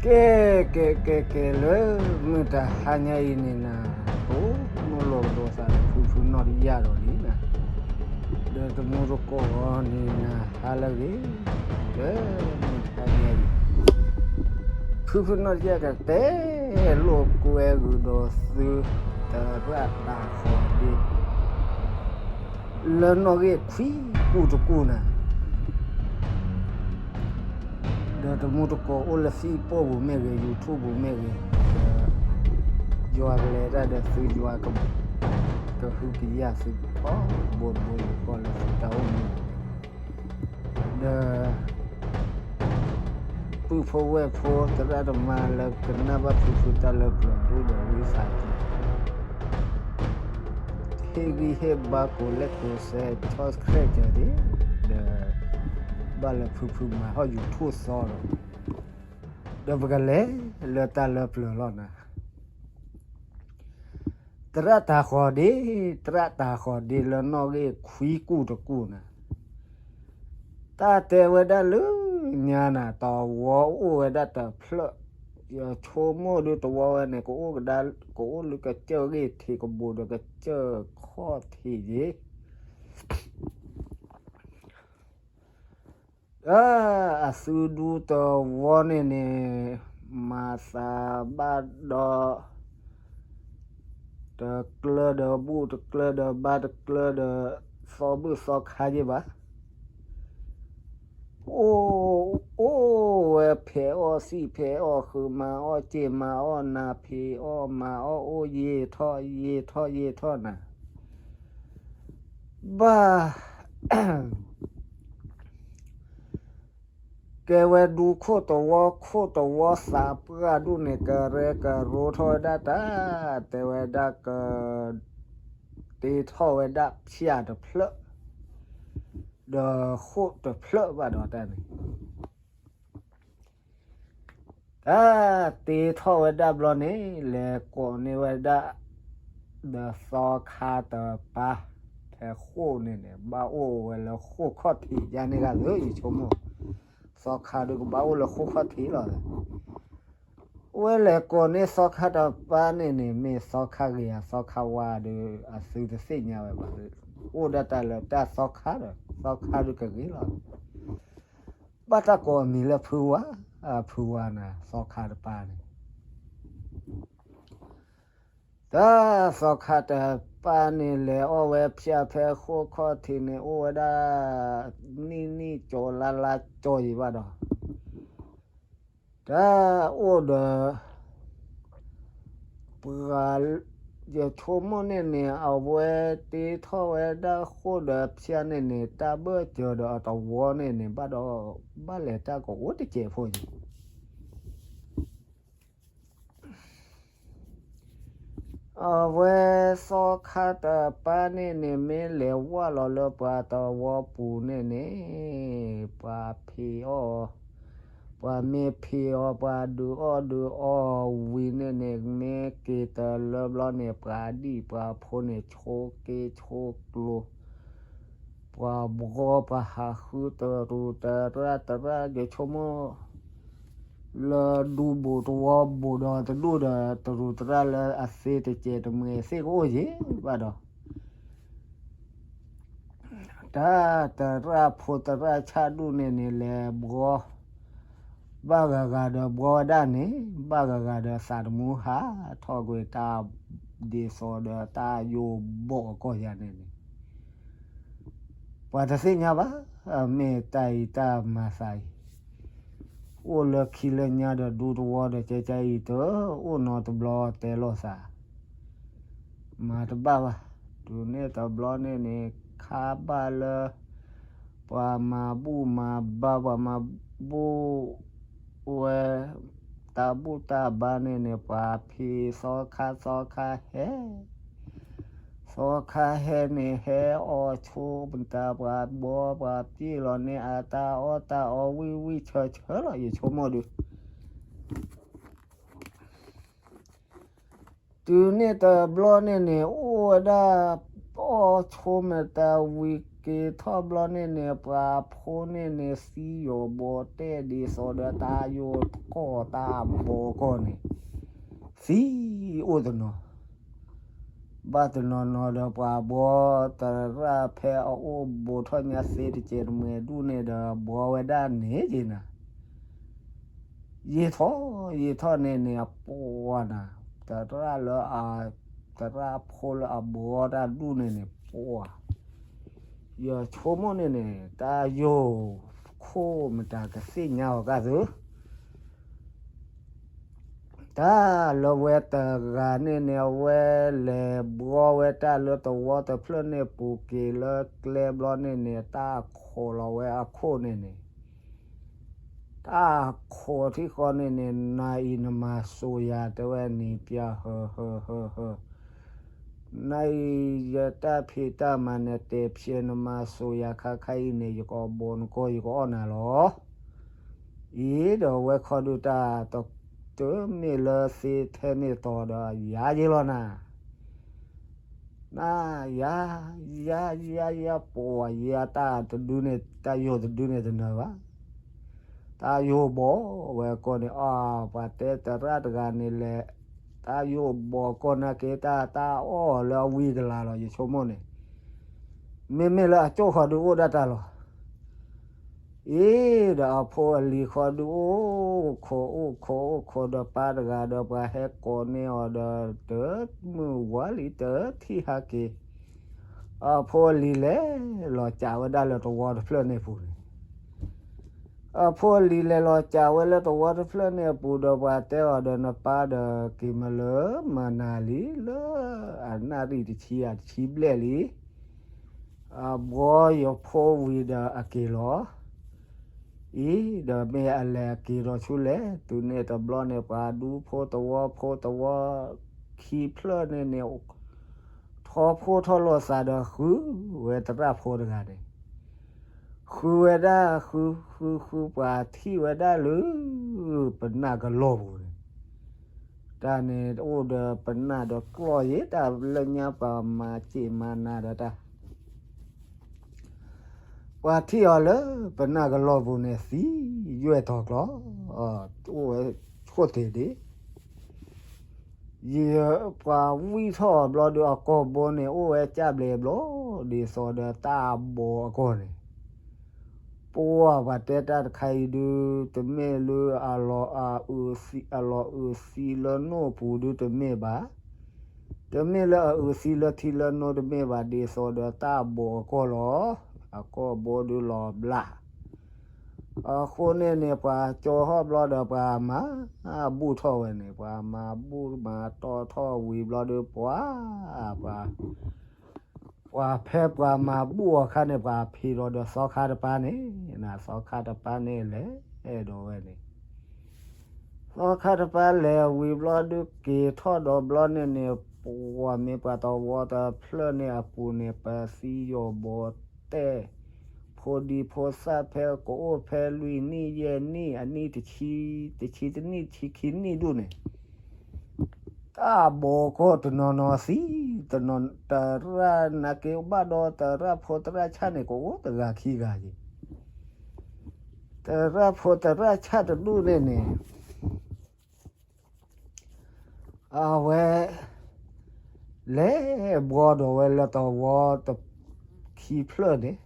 ကဲ ကဲ ကဲ ကဲ လၢမုၢ်တဟါညါအံၤန့ၣ်နၤ, ပအိၣ်မုာ်လိာ်ကဒီးသးဒီးဖုဖုနီၢ်တယၢ်ဒီးလံနၤ, ဒီးတမူတကိးအီၤန့ၣ်နၤ ဟါလၢအဂ့ၤ, လၢမုၢ်တဟါညါအံၤ ဖုဖုနီၢ်တယၢ်ကတဲလိာ်ကွဲဂုာ်ဒီးသု သရၣ်တၤဃီၤဒ့ လၢနီၣ်ဂံၢ်ခွံကူၣ်တကူၣ်နၤ, ဒီးတမူတကိးအိၣ်လၢ Facebook ပူၤမ့ၢ်ဂ့ၤ, YouTube ပူၤမ့ၢ်ဂ့ၤ, ဒီးယွၤကလဲၤတၢ်ဒီးသုယွၤက, ကဟုကယာ်သုထီဘိတဘိယူၢ်ဃီလၢသုတၢ်အိၣ်မူ ဒီး ပုၢ်ဖိဝဲၢ်ဖိသရၣ်သမါလၢကနၣ်ဘၣ်ဖုဖုတၢ်လၢပျၢၤဒိၣ်ဒီးဝံသးစူၤ ဟ့ၣ်ဂံၢ်ဟ့ၣ်ဘါကိးလဲၣ်ကိးဆဲး subscribe ကၢၤဒံး, ဒီး ဘၣ်လၢဖုဖုမၤဟီၣ် YouTube သီဒီး, ဒီးပကလဲၤလၢတၢ်လၢပျၢၤလီၤနၤ. သရၣ်တၤဃီၤဒ့, သရၣ်တၤဃီၤဒ့လၢနီၣ်ဂံၢ်ခွံကူၣ်တကူၣ်နၤ, တၢ်တဲဝဲဒၣ်လၢညါနၤ တဝီအိၣ်ဝဲဒၣ်တဖျၢၣ်, ယဆိကမိၣ်ဒုးတဝီဝဲန့ၣ် ကအိၣ်ကဒါ, ကအိၣ်လၢကစၢၢ်ဂ့ၢ်ထံးကဘိးဒီးကစၢၢ်ခီၣ်ထံးယ့ၣ် အသုဒူတဝီန့ၣ်န့ၣ် မၤသးဘၣ်ဒီး တကျၢၤဒီးဘူၣ် တကျၢၤဒီးဘါ တကျၢၤဒီးသီဘူၣ်သီခါယ့ၣ်ဘၣ်. အိၣ်, အိၣ်ဝဲဖဲးအီၣ်သံၣ်ဖဲးအီၣ်ဃုာ် မၤအီၣ်စ့ၣ်မၤအီၣ်နၤ ဖံးအီၣ်မၤအီၣ်အိၣ် ယံာ်ထီၣ်ယံာ်ထီၣ်ယံာ်ထီၣ်နၤ ဘၣ် ကဲဝဲဒူခိၣ်တဝီခိၣ်တဝီသးပှၢ်ဒူၣ်န့ၣ် ကရဲကရိထီၣ်ဝဲဒၣ်တၢ်, တဲဝဲဒၣ်က တ့ထီၣ်ဝဲဒၣ်ဖၠၣ်တဖျၢၣ်, ဒီးဃိၣ်တဖျၢၣ်ဘၣ်ဒီးတၢ်န့ၣ် တၢ်တ့ထီၣ်ဝဲဒၣ်ဘျီန့ၣ် လဲၤကိးန့ၢ်ဝဲဒၣ် ဒီးသီခါတပၢ် ဖဲဃိၣ်န့ၣ်န့ၣ် ဘၣ်အိၣ်ဝဲလၢဃိၣ်ခီၣ်ထံးယါန့ၣ်ဂၤလၢယဆိကမိၣ်, သီခါဒုးကဘၣ်အိၣ်လၢဃိၣ်ခီၣ်ထံးလီၤ. ဝဲလဲၤကိးန့ၢ်သီခါတပၢ်န့ၣ်န့ၣ် မ့ၢ်သီခါဂ့ၤဧါ သီခါဝါဒီး အသုတသ့ၣ်ညါဝဲဘၣ်. အိၣ်ဒၣ်တၢ်လၢတၢ်သီခါဒီး သီခါဒုးကဂ့ၤလီၤ. ဘၣ်တၢ်ကိးအမံၤလၢဖုဝါ, ဖုဝါနၤ သီခါတပၢ်န့ၣ် တၢ်သီခါတပၢ်န့ၣ် လဲၤအီၣ်ဝဲဖၠၣ်ဖဲဃိၣ်ခီၣ်ထံးန့ၣ် အိၣ်ဝဲဒၣ် နံၣ်နံၣ်ကၠီၤလါလါကၠီၤယံၤဘၣ်ဒီး တၢ်အိၣ်ဒီး ပှၤ ယဆိကမိၣ်န့ၣ်န့ၣ် အဝဲတ့ထီၣ်ဝဲဒၣ်ဃိၣ်ဒီးဖၠၣ်န့ၣ်န့ၣ် တၢ်ဘၢၣ်စၢၤဒီးအတဝီန့ၣ်န့ၣ် ဘၣ်ဒီး ဘၣ်လဲၤတၢ်ကအိၣ်တစဲးဖိယံၤ အဝဲသီခါတပၢ်န့ၣ်န့ၣ် မ့ၢ်လဲၤဝၢ်လီၤလၢပှၤတဝီပူၤန့ၣ်န့ၣ် ပှၤဖံးအီၣ်, ပှၤမ့ၢ်ဖံးအီၣ် ပှၤဒုးအီၣ်ဒုးအီဝံၤန့ၣ်န့ၣ် မ့ၢ်က့ၤတလၢဘျီန့ၣ် ပှၤဒံၣ်ပှၤဖိန့ၣ် ဆိက့ဆိကျိ ပှၤဘှီပှၤဟးဃုတရူးတရၣ်တရၣ် ယဆိကမိၣ် လၢဒူဘိးတဝီဘိးဒီးတဒူၣ်ဒီး တရူးတရၣ်လၢအသ့တစဲးတမှဲၤသ့ၣ်ကအိၣ်ယံၤဘၣ်ဒီး တၢ်တရၣ်ဖိတရၣ်ဆၣ်ဒူၣ်န့ၣ်န့ၣ် လဲၤဘှီ ဘၣ်ဂၤဂၤဒီးဘှီဝဲဒၣ်န့ၣ် ဘၣ်ဂၤဂၤဒီးသးတမူဟးထီၣ်ကွံာ်တၢ်ဒ်သိးဒီးတၢ်ယိာ်ဘီၣ်အကီၢ်ယၤန့ၣ်န့ၣ် ပှၤတသ့ၣ်ညါဘၣ်, မ့ၢ်တၢ်အံၤတၢ်မၤသးအံၤ အိၣ်လၢခံလၢညါဒီးဒူတဝီဒီး ကဲကဲအံၤတအိၣ်နီတဘျီတဲလိာ်သး မၤတဘၣ်ဘၣ်. တုၤန့ၣ်တဘျီန့ၣ်န့ၣ် ခါဘၣ်လၢ ပှၤမၤဘူၣ်မၤဘါ ပှၤမၤဘူၣ်ဝဲ တၢ်ဘူၣ်တၢ်ဘါန့ၣ်န့ၣ် ပှၤဖံးသီခါသီခါဟဲ သီခါဟဲန့ၣ် ဟဲအီၣ်ဆိမတၤ ပှၤဘှီပှၤပျဲၢ်လီၤန့ၢ်အတၢ်အီၣ်တၢ်အီဝံၣ်ဝံၣ်ဆၢဆၢလီၤ ယဆိကမိၣ်ဒုး တုၤန့ၣ်တဘျီန့ၣ်န့ၣ် အိၣ်ဝဲဒၣ် အီၣ်ဆိမတၤဝံၤ က့ၤထီၣ်ဘျီန့ၣ်န့ၣ် ပှၤဖိန့ၣ်န့ၣ် သံယိာ်ဘီတဲာ်ဒ်သိးဒီးတၢ်ယိာ်ကီၢ်တၢ်ဘီကီၢ်န့ၣ် သံအိၣ်တနီၤ ဘၣ်တနီၤနီၤဒီးပှၤဘီသရၣ်ဖဲအအိၣ်ဘူးထီၣ်ညါသ့တကဲးတမှဲၤဒူၣ်န့ၣ်ဒီး ဘီဝဲဒၣ်န့ၣ်က့ၤနၤ ယံာ်ထီၣ်ယံာ်ထီၣ်န့ၣ်န့ၣ် အပှၤနၤ သရၣ်လၢအ သရၣ်ဖိလၢအဘီတၢ်ဒူၣ်န့ၣ်န့ၣ် ပှၤ ယဆိကမိၣ်န့ၣ်န့ၣ် တၢ်ယိာ်ခိၣ်မတၤကသ့ၣ်ညါအီၤကါသု တၢ်လၢဝဲတဂၤန့ၣ်န့ၣ် အဝဲလဲၤဘှီဝဲတၢ်လၢသဝီတဖျၢၣ်န့ၣ်ပူၤက့ၤလၢကျဲဘျီန့ၣ်န့ၣ် တၢ်ခိးလီၤဝဲအခိၣ်န့ၣ်န့ၣ် တၢ်ခိးထံဃီန့ၣ်န့ၣ် နၤအံၤနမၤစိၤယၤတဲဝဲနံၤပျၢၤ ဟၢ ဟၢ ဟၢ ဟၢ နၤအံၤယတၢ်ဖံးတၢ်မၤ နတဲဖျဲးနမၤစိၤယၤခါခါအံၤန့ၣ် ယကအီၣ်ဘီနကီၢ် ယကအီၣ်နၤလီၤ အံၤဒီးဝဲခီဒုးတၢ် တမ့ၢ်လၢသ့ထဲန့ၣ်တီၤဒီး ယၤယ့လီၤနၤ နၤ ယၤ ယၤ ယၤ ယၤ ပှၤယၤတၢ်တဒုန့ၣ် တၢ်ယိာ်တဒုန့ၣ်တနၢၤဘၣ် တၢ်ယိာ်ဘီဝဲကီၢ်န့ၣ် အပှၤတဲသရၣ်တဂၤန့ၣ်လဲၤ တၢ်ယိာ်ဘီကီၢ်နာ်က့ၤတၢ် တၢ်အီၣ်လၢအဝံတလါလီၤ ယဆိကမိၣ်န့ၣ် မ့မ့ၢ်လၢအကၠိၣ်ဃီဒုးအိၣ်ဒၣ်တၢ်လီၤ အံၤဒီးအဖိအလံၤဃီဒုးအိၣ်ခိးအိၣ်ခိးအိၣ်ခိးဒီးပၢ်တဂၤဒီးပှၤဟဲကိးန့ၢ်အီၤဒီး တမုၢ်ဝါလံတထံၣ်ဟဲက့ၤ အဖိအလံၤလဲၤလီၤကးဝဲဒၣ်လၢသဝီတဖျၢၣ်န့ၣ်ပူၤန့ၣ် အဖိအလံၤလဲၤလီၤကးဝဲလၢသဝီတဖျၢၣ်န့ၣ်အပူၤဒီးပှၤတဲအီၤဒီးနပၢ်ဒီးက့ၤမၤလၢမၤနၤလံလၢအနၣ်ရံၣ်တဆံအတဆံဘျဲၣ်လံ အဘှီယဖိဝံၤဒီးအက့ၤလီၤ အံၤဒီးမ့ၢ်အလဲၤအက့ၤဒီးဆူလဲၣ် တုၤန့ၣ်တဘျီန့ၣ် ပှၤဒူဖိသဝီဖိသဝီ ခံဖျၢၣ်န့ၣ်န့ၣ် ထီၣ်ဖိထီၣ်လိာ်သးဒီးဃုဝဲသရၣ်ဖိတဂၤန့ၣ် ဃုဝဲဒၣ်ဃုဃုဃု ပှၤထံၣ်ဝဲဒၣ်လၢပနၢ်ကလီၢ်ပူၤန့ၣ် တၢ်န့ၣ်အိၣ်ဒီးပနၢ်ဒီးကျီၢ်ယ့ တၢ်လၢညါပှၤမၤစ့ၣ်မၤနၤဒီးတၢ် ပှၤထံၣ်အီၤလၢပနၢ်ကလီၢ်ပူၤန့ၣ် သံယွဲၢ်တီၤကျီ အိၣ်ဝဲဆိၣ်တ့ၢ်ဒံး ယပှၤဝံၣ်ထီၣ်အဘျီဒီးအကီၢ်ဘိန့ၣ် အိၣ်ဝဲကၢ်ဘျဲးဘျီ ဒ်သိးဒီးတၢ်ဘီအကီၢ်န့ၣ် ပှၤပှၤတဲတၢ်တခါအံၤဒုး တမ့ၢ်လၢအလီၤအအုးသံ အလီၤအုးသံလၢနိၣ်ပူၤဒုးတမ့ၢ်ဘၣ် တမ့ၢ်လၢအအုးသံလၢထံလၢနိတမ့ၢ်ဘၣ် ဒ်သိးဒီးတၢ်ဘီအကီၢ်လီၤ. အကီၢ်ဘိဒုးလီၤဘျး. အဃိန့ၣ်န့ၣ် ပှၤကၠီဟီၣ်ဘျီဒီးပှၤမၤဘူၣ်ထီၣ်ဝဲန့ၣ် ပှၤမၤဘူၣ်မၤတီၢ်ထီၣ်ဝံၤဘျီဒီးပှၤ ပှၤ ပှၤဖဲပှၤမၤဘူၣ်အခါန့ၣ် ပှၤဖံးလီၤဒီးသီခါတပၤန့ၣ် နသီခါတပၤန့ၣ်လဲၤအဲၣ်ဒိးဝဲန့ၣ် သီခါတပၤလဲၤဝံၤဘျီဒုးက့ၤထီၣ်ဒီးဘျီန့ၣ်န့ၣ် ပှၤမ့ၢ်ပှၤသဝီတဖျၢၣ်န့ၣ်အပူၤန့ၣ် ပသံယိာ်ဘီတဲာ် ဖိဒံဖိသၣ်ဖဲကအိၣ်ဖဲလွံၢ်နံၣ်ယဲၢ်နံၣ် အနံၣ်တဆံ တဆံတနံၣ် တဆံခံနံၣ်ဒူၣ်န့ၣ် တၢ်ဘီကီၢ်တနီၤနီၤသံ, သရၣ်နာ်က့ဘၣ်ဒီးသရၣ်ဖိသရၣ်ဆၣ်န့ၣ် ကအိၣ်တဂၤခံဂၤက့ၤ, သရၣ်ဖိသရၣ်ဆၣ်တဒူၣ်န့ၣ်န့ၣ် အဝဲ လဲၤဘှီဒီးဝဲလၢသဝီတခံဖျၢၣ်န့ၣ်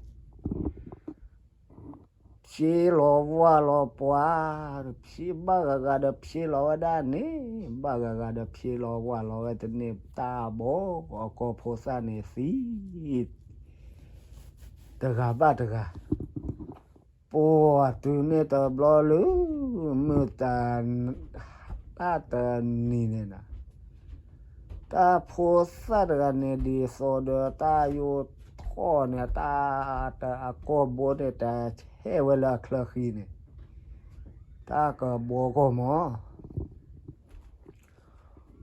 ဖျ့လီၤဝၢ်လီၤပှၤ, ဖျ့ဘၣ်ဂၤဂၤဒီးဖျ့လီၤဝဲဒၣ်န့ၣ်, ဘၣ်ဂၤဂၤဒီးဖျ့လီၤဝၢ်လီၤဝဲတန့ၢ် တၢ်ဘီအကီၢ်ဖိသၣ်န့ၣ်သံ တဂၤဘၣ်တဂၤ ပှၤတုၤန့ၣ်တဘျီလၢ မုၢ်တၢ် တၢ်တနံၤန့ၣ် တၢ်ဖိသၣ်တဂၤန့ၣ် ဒ်သိးဒီးတၢ်ယိာ်ထီၣ်န့ၣ် တၢ်အကီၢ်ဘိန့ၣ် တဟဲဝဲလၢအချၢဃံန့ၣ် တၢ်ကဘီကီၢ်မး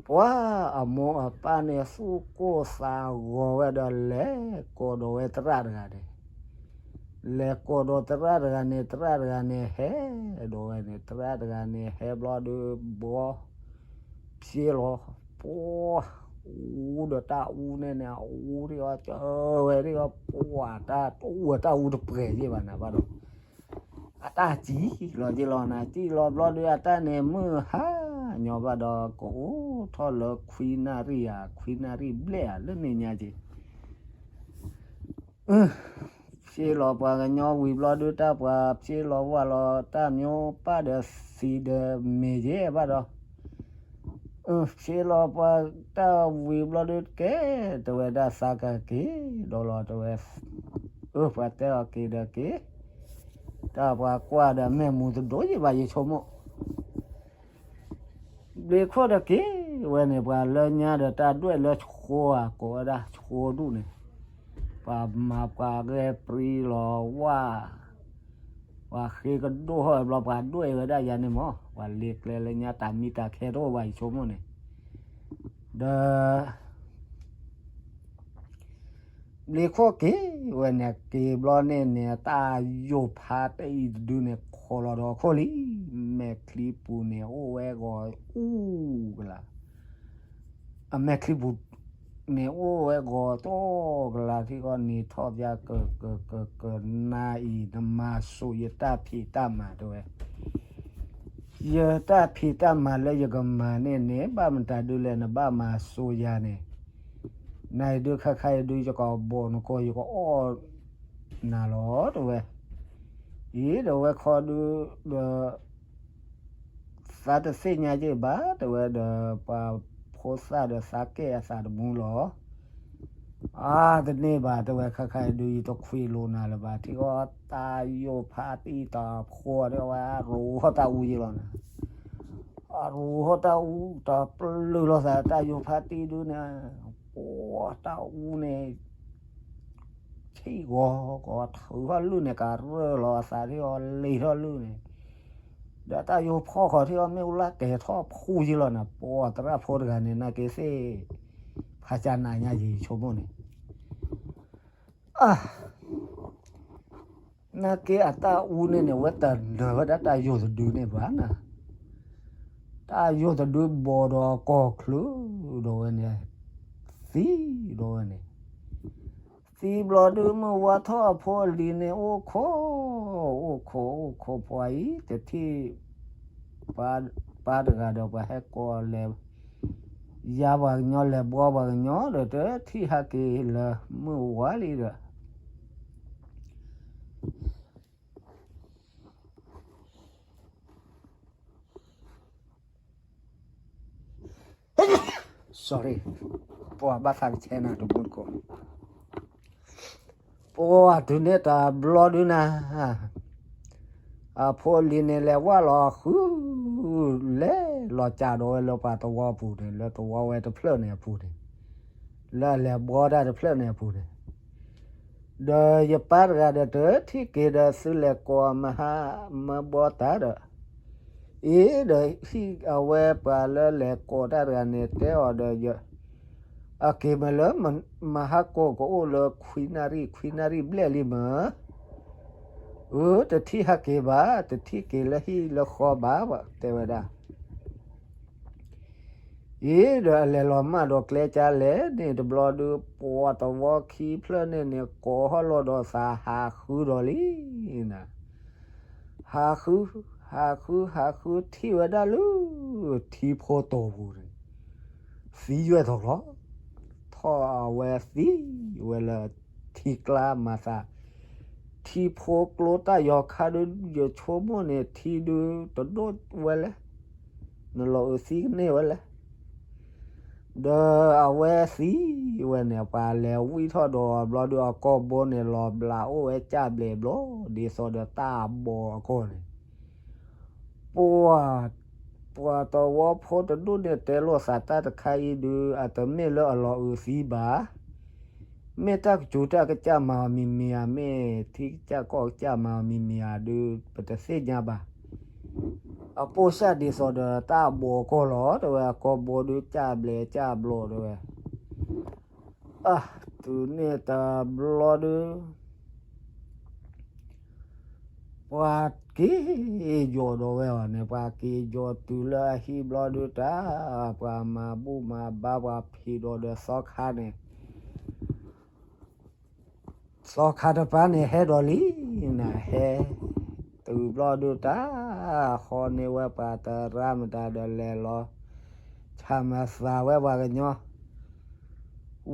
ပှၤအမိၢ်အပၢ်န့ၣ် သူၣ်ကိၢ်သးဂီၤဝဲဒီး လဲၤကိးဒီးဝဲသရၣ်တဂၤန့ၣ်, လဲၤကိးဒီးသရၣ်တဂၤန့ၣ် သရၣ်တဂၤန့ၣ် ဟဲဒီးဝဲန့ၣ် သရၣ်တဂၤန့ၣ် ဟဲဘျီဒီး ဘီ ဖျ့လီၤ ပှၤ အူဒီးတၢ်အူန့ၣ်န့ၣ် အူထံၣ်အီၤ ကၢဝဲထံၣ်အီၤ ပှၤတၢ်တအိၣ်ဝဲတၢ်အူတပှဲၤယ့ၢ်ဘၣ်နၤဘၣ်ဒီး အတၢ်စံၣ်လီၤက့ၤလီၤနၤ စံၣ်လီၤဘျီဒုး အတၢ်န့ၣ်မုၢ်ဟါညီဘၣ်ဒီး ကအိၣ်ထီၣ်လၢခွံနၣ်ရံၣ်ဧါ ခွံနၣ်ရံၣ်ဘျဲၣ်ဧါ လၢန့ၣ်ညါက့ၤ ဖျ့လီၤပှၤကညီဝံၤဘျီဒုး တၢ်ပှၤဖျ့လီၤဝၢ်လီၤ တၢ်မၠိပၢ်ဒီးသံဒီးမ့ၢ်ယဲၢ်ဘၣ်ဒီး ဖျ့လီၤပှၤတၢ်ဝံၤဘျီဒုး ကဲ တဲဝဲဒၣ်သးကက့ၤဒီးလီၤ တဲဝဲ အၢ ပှၤတဲအီၤက့ၤဒီးက့ၤ တၢ်ပှၤကွၢ်ဒီး မဲာ်မူတဒိၣ်ယံၤဘၣ်ယဆိကမိၣ် ဘျ့ခိၣ်ဒီးက့ၤဝဲန့ၣ် ပှၤလၢညါဒီးတၢ်ဒွဲၣ်လၢဆှိဧါ ကိးဝဲဒၣ်ဆှိဒူၣ်န့ၣ် ပှၤမၤပှၤဂဲၤပြံလီၤဝၢ် ပှၤဃ့ကဒိၣ်ထီၣ်ဝဲဘျီ ပှၤဒွဲၣ်ဝဲဒၣ်ယၤန့ၣ်မး ပှၤလ့ကျဲလၢညါတၢ်မံတၢ်ခဲတအိၣ်ဘၣ်ယဆိကမိၣ်န့ၣ် ဒီး ဘျ့ခိၣ်က့ၤဝဲန့ၣ် က့ၤဘျီန့ၣ်န့ၣ် တၢ်ယိာ်ဖးတၢ်အံၤတဒုန့ၣ် ခိးလီၤဒီးအခိၣ်လံ မဲာ်ချံပူၤန့ၣ် အိၣ်ဝဲဂီၤအူကလး အမဲာ်ချံပူၤန့ၣ် အိၣ်ဝဲဂီၤတီၢ်ကလးထံဃီန့ၣ် ထီၣ်ပၠါကကကက နၤအံၤ နမၤစိာ်ယတၢ်ဖံးတၢ်မၤတဲဝဲ ယတၢ်ဖံးတၢ်မၤလၢယကမၤန့ၣ်န့ၣ် ဘၣ်မတၤဒုလဲၣ် နဘၣ်မၤစိာ်ယၤန့ၣ် နၤအံၤဒုခါခါအံၤဒု ယကဘီၣ်နကိာ် ယကအီၣ်နၤလီၤတဲဝဲ အံၤဒီးဝဲခီဒုဒီး သးတသ့ၣ်ညါက့ၤဘၣ် တဲဝဲဒီး ပှၤဖိသၣ်ဒီးသးကဲအသးတမူလီၤ အါ တန့ၢ်ဘၣ် တဲဝဲ ခါခါအံၤဒု ယတခွံးလိာ်နၤလၢၤဘၣ် ထံဃီတၢ်ယိာ်ဖးတၢ်အံၤတၢ်ဖိဒီးဝဲ အရူးထီၣ်တၢ်အူယ့ၢ်လီၤနၤ အရူးထီၣ်တၢ်အူ တၢ်ပျုၢ်လိာ်သး တၢ်ယိာ်ဖးတၢ်အံၤဒုန့ၣ် ပှၤတၢ်အူန့ၣ် ထံၣ်ဂီၤကီး ထုးထီၣ်လုၢ်န့ၣ် ကရၢၢ်လီၤအသးထံအီၤ လ့ၤထီၣ်လုၢ်န့ၣ် ဒီးတၢ်ယိာ်ဖီၣ်ဃီၤထံအီၤ မ့ၢ်အိၣ်လၢတဲာ်ထီၣ်ဖှူယ့ၢ်လီၤနၤ ပှၤသရၣ်ဖိတဂၤန့ၣ် နာ်က့သ့ၣ် ဖးကၢ်နးညါယံၤဆိကမိၣ်န့ၣ် အါ နာ်က့အတၢ်အူန့ၣ်န့ၣ် ဝဲတနၢၤဝဲဒၣ်တၢ်ယိာ်တဒုန့ၣ်ဘၣ်နၤ တၢ်ယိာ်တဒုဘီၣ်ဒီးကီၢ်ချုးဒီးဝဲန့ၣ် သံဒီးဝဲန့ၣ် သံဘျီဒု မုၢ်ဝါထီၣ်အဖိအလံၤန့ၣ် အိၣ်ခိး အိၣ်ခိး အိၣ်ခိး ပှၤအံၤ တထံၣ် ပၢ်တဂၤဒီးပှၤဟဲကိးလဲၤ ယါပှၤကညီ လဲၤဘှီပှၤကညီဒီး တထံၣ်ဟဲက့ၤလၢမုၢ်ဝါလံဒီး sorry ပှၤဘၣ်သးကဆဲနၤတမူတကိး ပှၤတုၤန့ၣ်တဘျီဒုနၤ အဖိအလံၤန့ၣ်လဲၤဝၢ်လီၤဃု လဲၤလီၤကးဒီးဝဲလၢပှၤသဝီပူၤန့ၣ် လၢသဝီဝဲတဖျၢၣ်န့ၣ်အပူၤန့ၣ် လၢအလဲၤဘှီတၢ်တဖျၢၣ်န့ၣ်အပူၤန့ၣ် ဒီးယပၢ်တဂၤဒီးတထံၣ်က့ၤဒီး သုလဲၤကိးမဟါ မၢဘှီတၢ်ဒီး အ့ၤဒီးဟံၣ်အဝဲပှၤလၢလဲၤကိးတၢ်တဂၤန့ၣ် တဲအီၤဒီး အက့ၤမ့ၢ်လၢ မဟါကိၢ်ကအိၣ်လၢခွံနၣ်ရံၣ် ခွံနၣ်ရံၣ်ဘျဲၣ်လံမ့ၢ် အၢ တထံၣ်ဟဲက့ၤဘၣ် တထံၣ်က့ၤလၢဟံၣ်လၢဃီဘၣ် တဲဝဲဒၣ် အ့ၤဒီးအလဲၤလီၤမၢ်ဒီးကျဲကၢ်လဲၣ်န့ၣ်တဘျီဒု ပှၤသဝီခံဖျၢၣ်န့ၣ်န့ၣ် ကိးဟီၣ်လီၤဒီးသးဟးဃုဒီးလံနၤ ဟးဃု ဟးဃု ဟးဃုထံၣ်ဝဲဒၣ်လၢ ထံဖိတိာ်ပူၤန့ၣ် သံယွဲၢ်ထီၣ်လီၤ ထီၣ်အဝဲသံဝဲလၢထံကျါမၤသး ထံဖိကျိတၢ်ယီၤခါဒု ယဆိကမိၣ်န့ၣ် ထံဒုတဒိၣ်ဝဲလဲၣ် နလီၤအုးသံကန့ၢ်ဝဲလဲၣ် ဒီးအဝဲသံဝဲန့ၣ် ပှၤလဲၤဝံၣ်ထီၣ်ဒီးဘျီဒု အကိာ်ဘိန့ၣ် လီၤဘျးအိၣ်ဝဲကၢ်ဘျဲးဘျီ ဒ်သိးဒီးတၢ်ဘီအကိာ်န့ၣ် ပှၤ ပှၤသဝီဖိတဒူၣ်န့ၣ် တဲလိာ်သးတၢ်တခါအံၤဒု အတမ့ၢ်လၢအလီၤအုးသံဘၣ်. မ့ၢ်တၢ်ကစူၤတၢ်ကစၢ်မၤအီၤမံၤမံၤဧါ, မ့ၢ်ထံကစၢ်ကီၢ်ကစၢ်မၤအီၤမံၤမံၤဧါဒု ပတသ့ၣ်ညါဘၣ်. အပိၢ်စၢ်ဒ်သိးဒီးတၢ်ဘီကီၢ်လီၤ တဲဝဲ အကိာ်ဘိဒု ကၢ်ဘျဲးကၢ်ဘျီတဲဝဲ. အ တုၤန့ၣ်တဘျီဒု ပှၤ က့ၤယီၤဒီးဝဲအီၤန့ၣ် ပှၤက့ၤယီၤတုၤလၢအဟံၣ်ဘျီဒုတၢ် ပှၤမၤဘူၣ်မၤဘါပှၤဖံးဒီးဒီးသီခါန့ၣ် သီခါတပၤန့ၣ်ဟဲဒီးလံနၤ ဟဲတုၤဘျီဒုတၢ် ဃီန့ၢ်ဝဲပှၤတရၣ်မတၤဒီးလဲၤလီၤ ဆၣ်မၤသးဝဲပှၤကညီ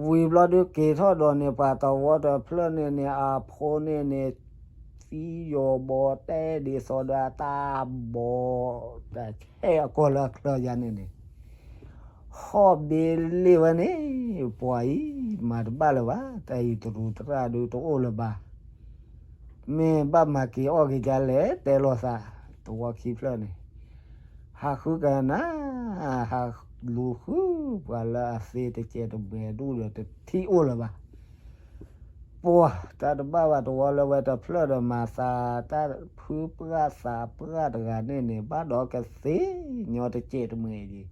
ဝံၤဘျီဒုက့ၤထီၣ်ဒီးန့ၣ် ပှၤတဝီတဖျၢၣ်န့ၣ်န့ၣ် အဖိန့ၣ်န့ၣ် သံယိာ်ဘီတဲဒ်သိးဒီးအတၢ်ဘီ တၢ်ဆဲးအကီၢ်လၢအချၢယါန့ၣ်န့ၣ် ဟီၣ်ဘ့လ့ၣ်ဝဲန့ၣ် ပှၤအံၤ မၤတဘၣ်လၢၤဘၣ် တၢ်အံၤတရူးတရၣ်ဒုတအိၣ်လၢၤဘၣ် မ့ၢ်ဘၣ်မၤက့ၤအီၣ်က့ၤဒ်လဲၣ် တဲလိာ်သး တဝီခံဖျၢၣ်န့ၣ် ဟးဃုကနၣ် ဟးလူၤဃု ပှၤလၢအသ့တစဲးတမဲာ်ဒူၣ်ဒီးတထံၣ်အိၣ်လၢၤဘၣ် ပှၤတၢ်တဘၣ်ဘၣ်တဝီလၢဝဲတဖျၢၣ်ဒီးမၤသး တၢ်ဖုပှၢ်သးပှၢ်တဂၤန့ၣ်န့ၣ် ဘၣ်ဒီးကသ့ညီတစဲးတမဲာ်က့ၤ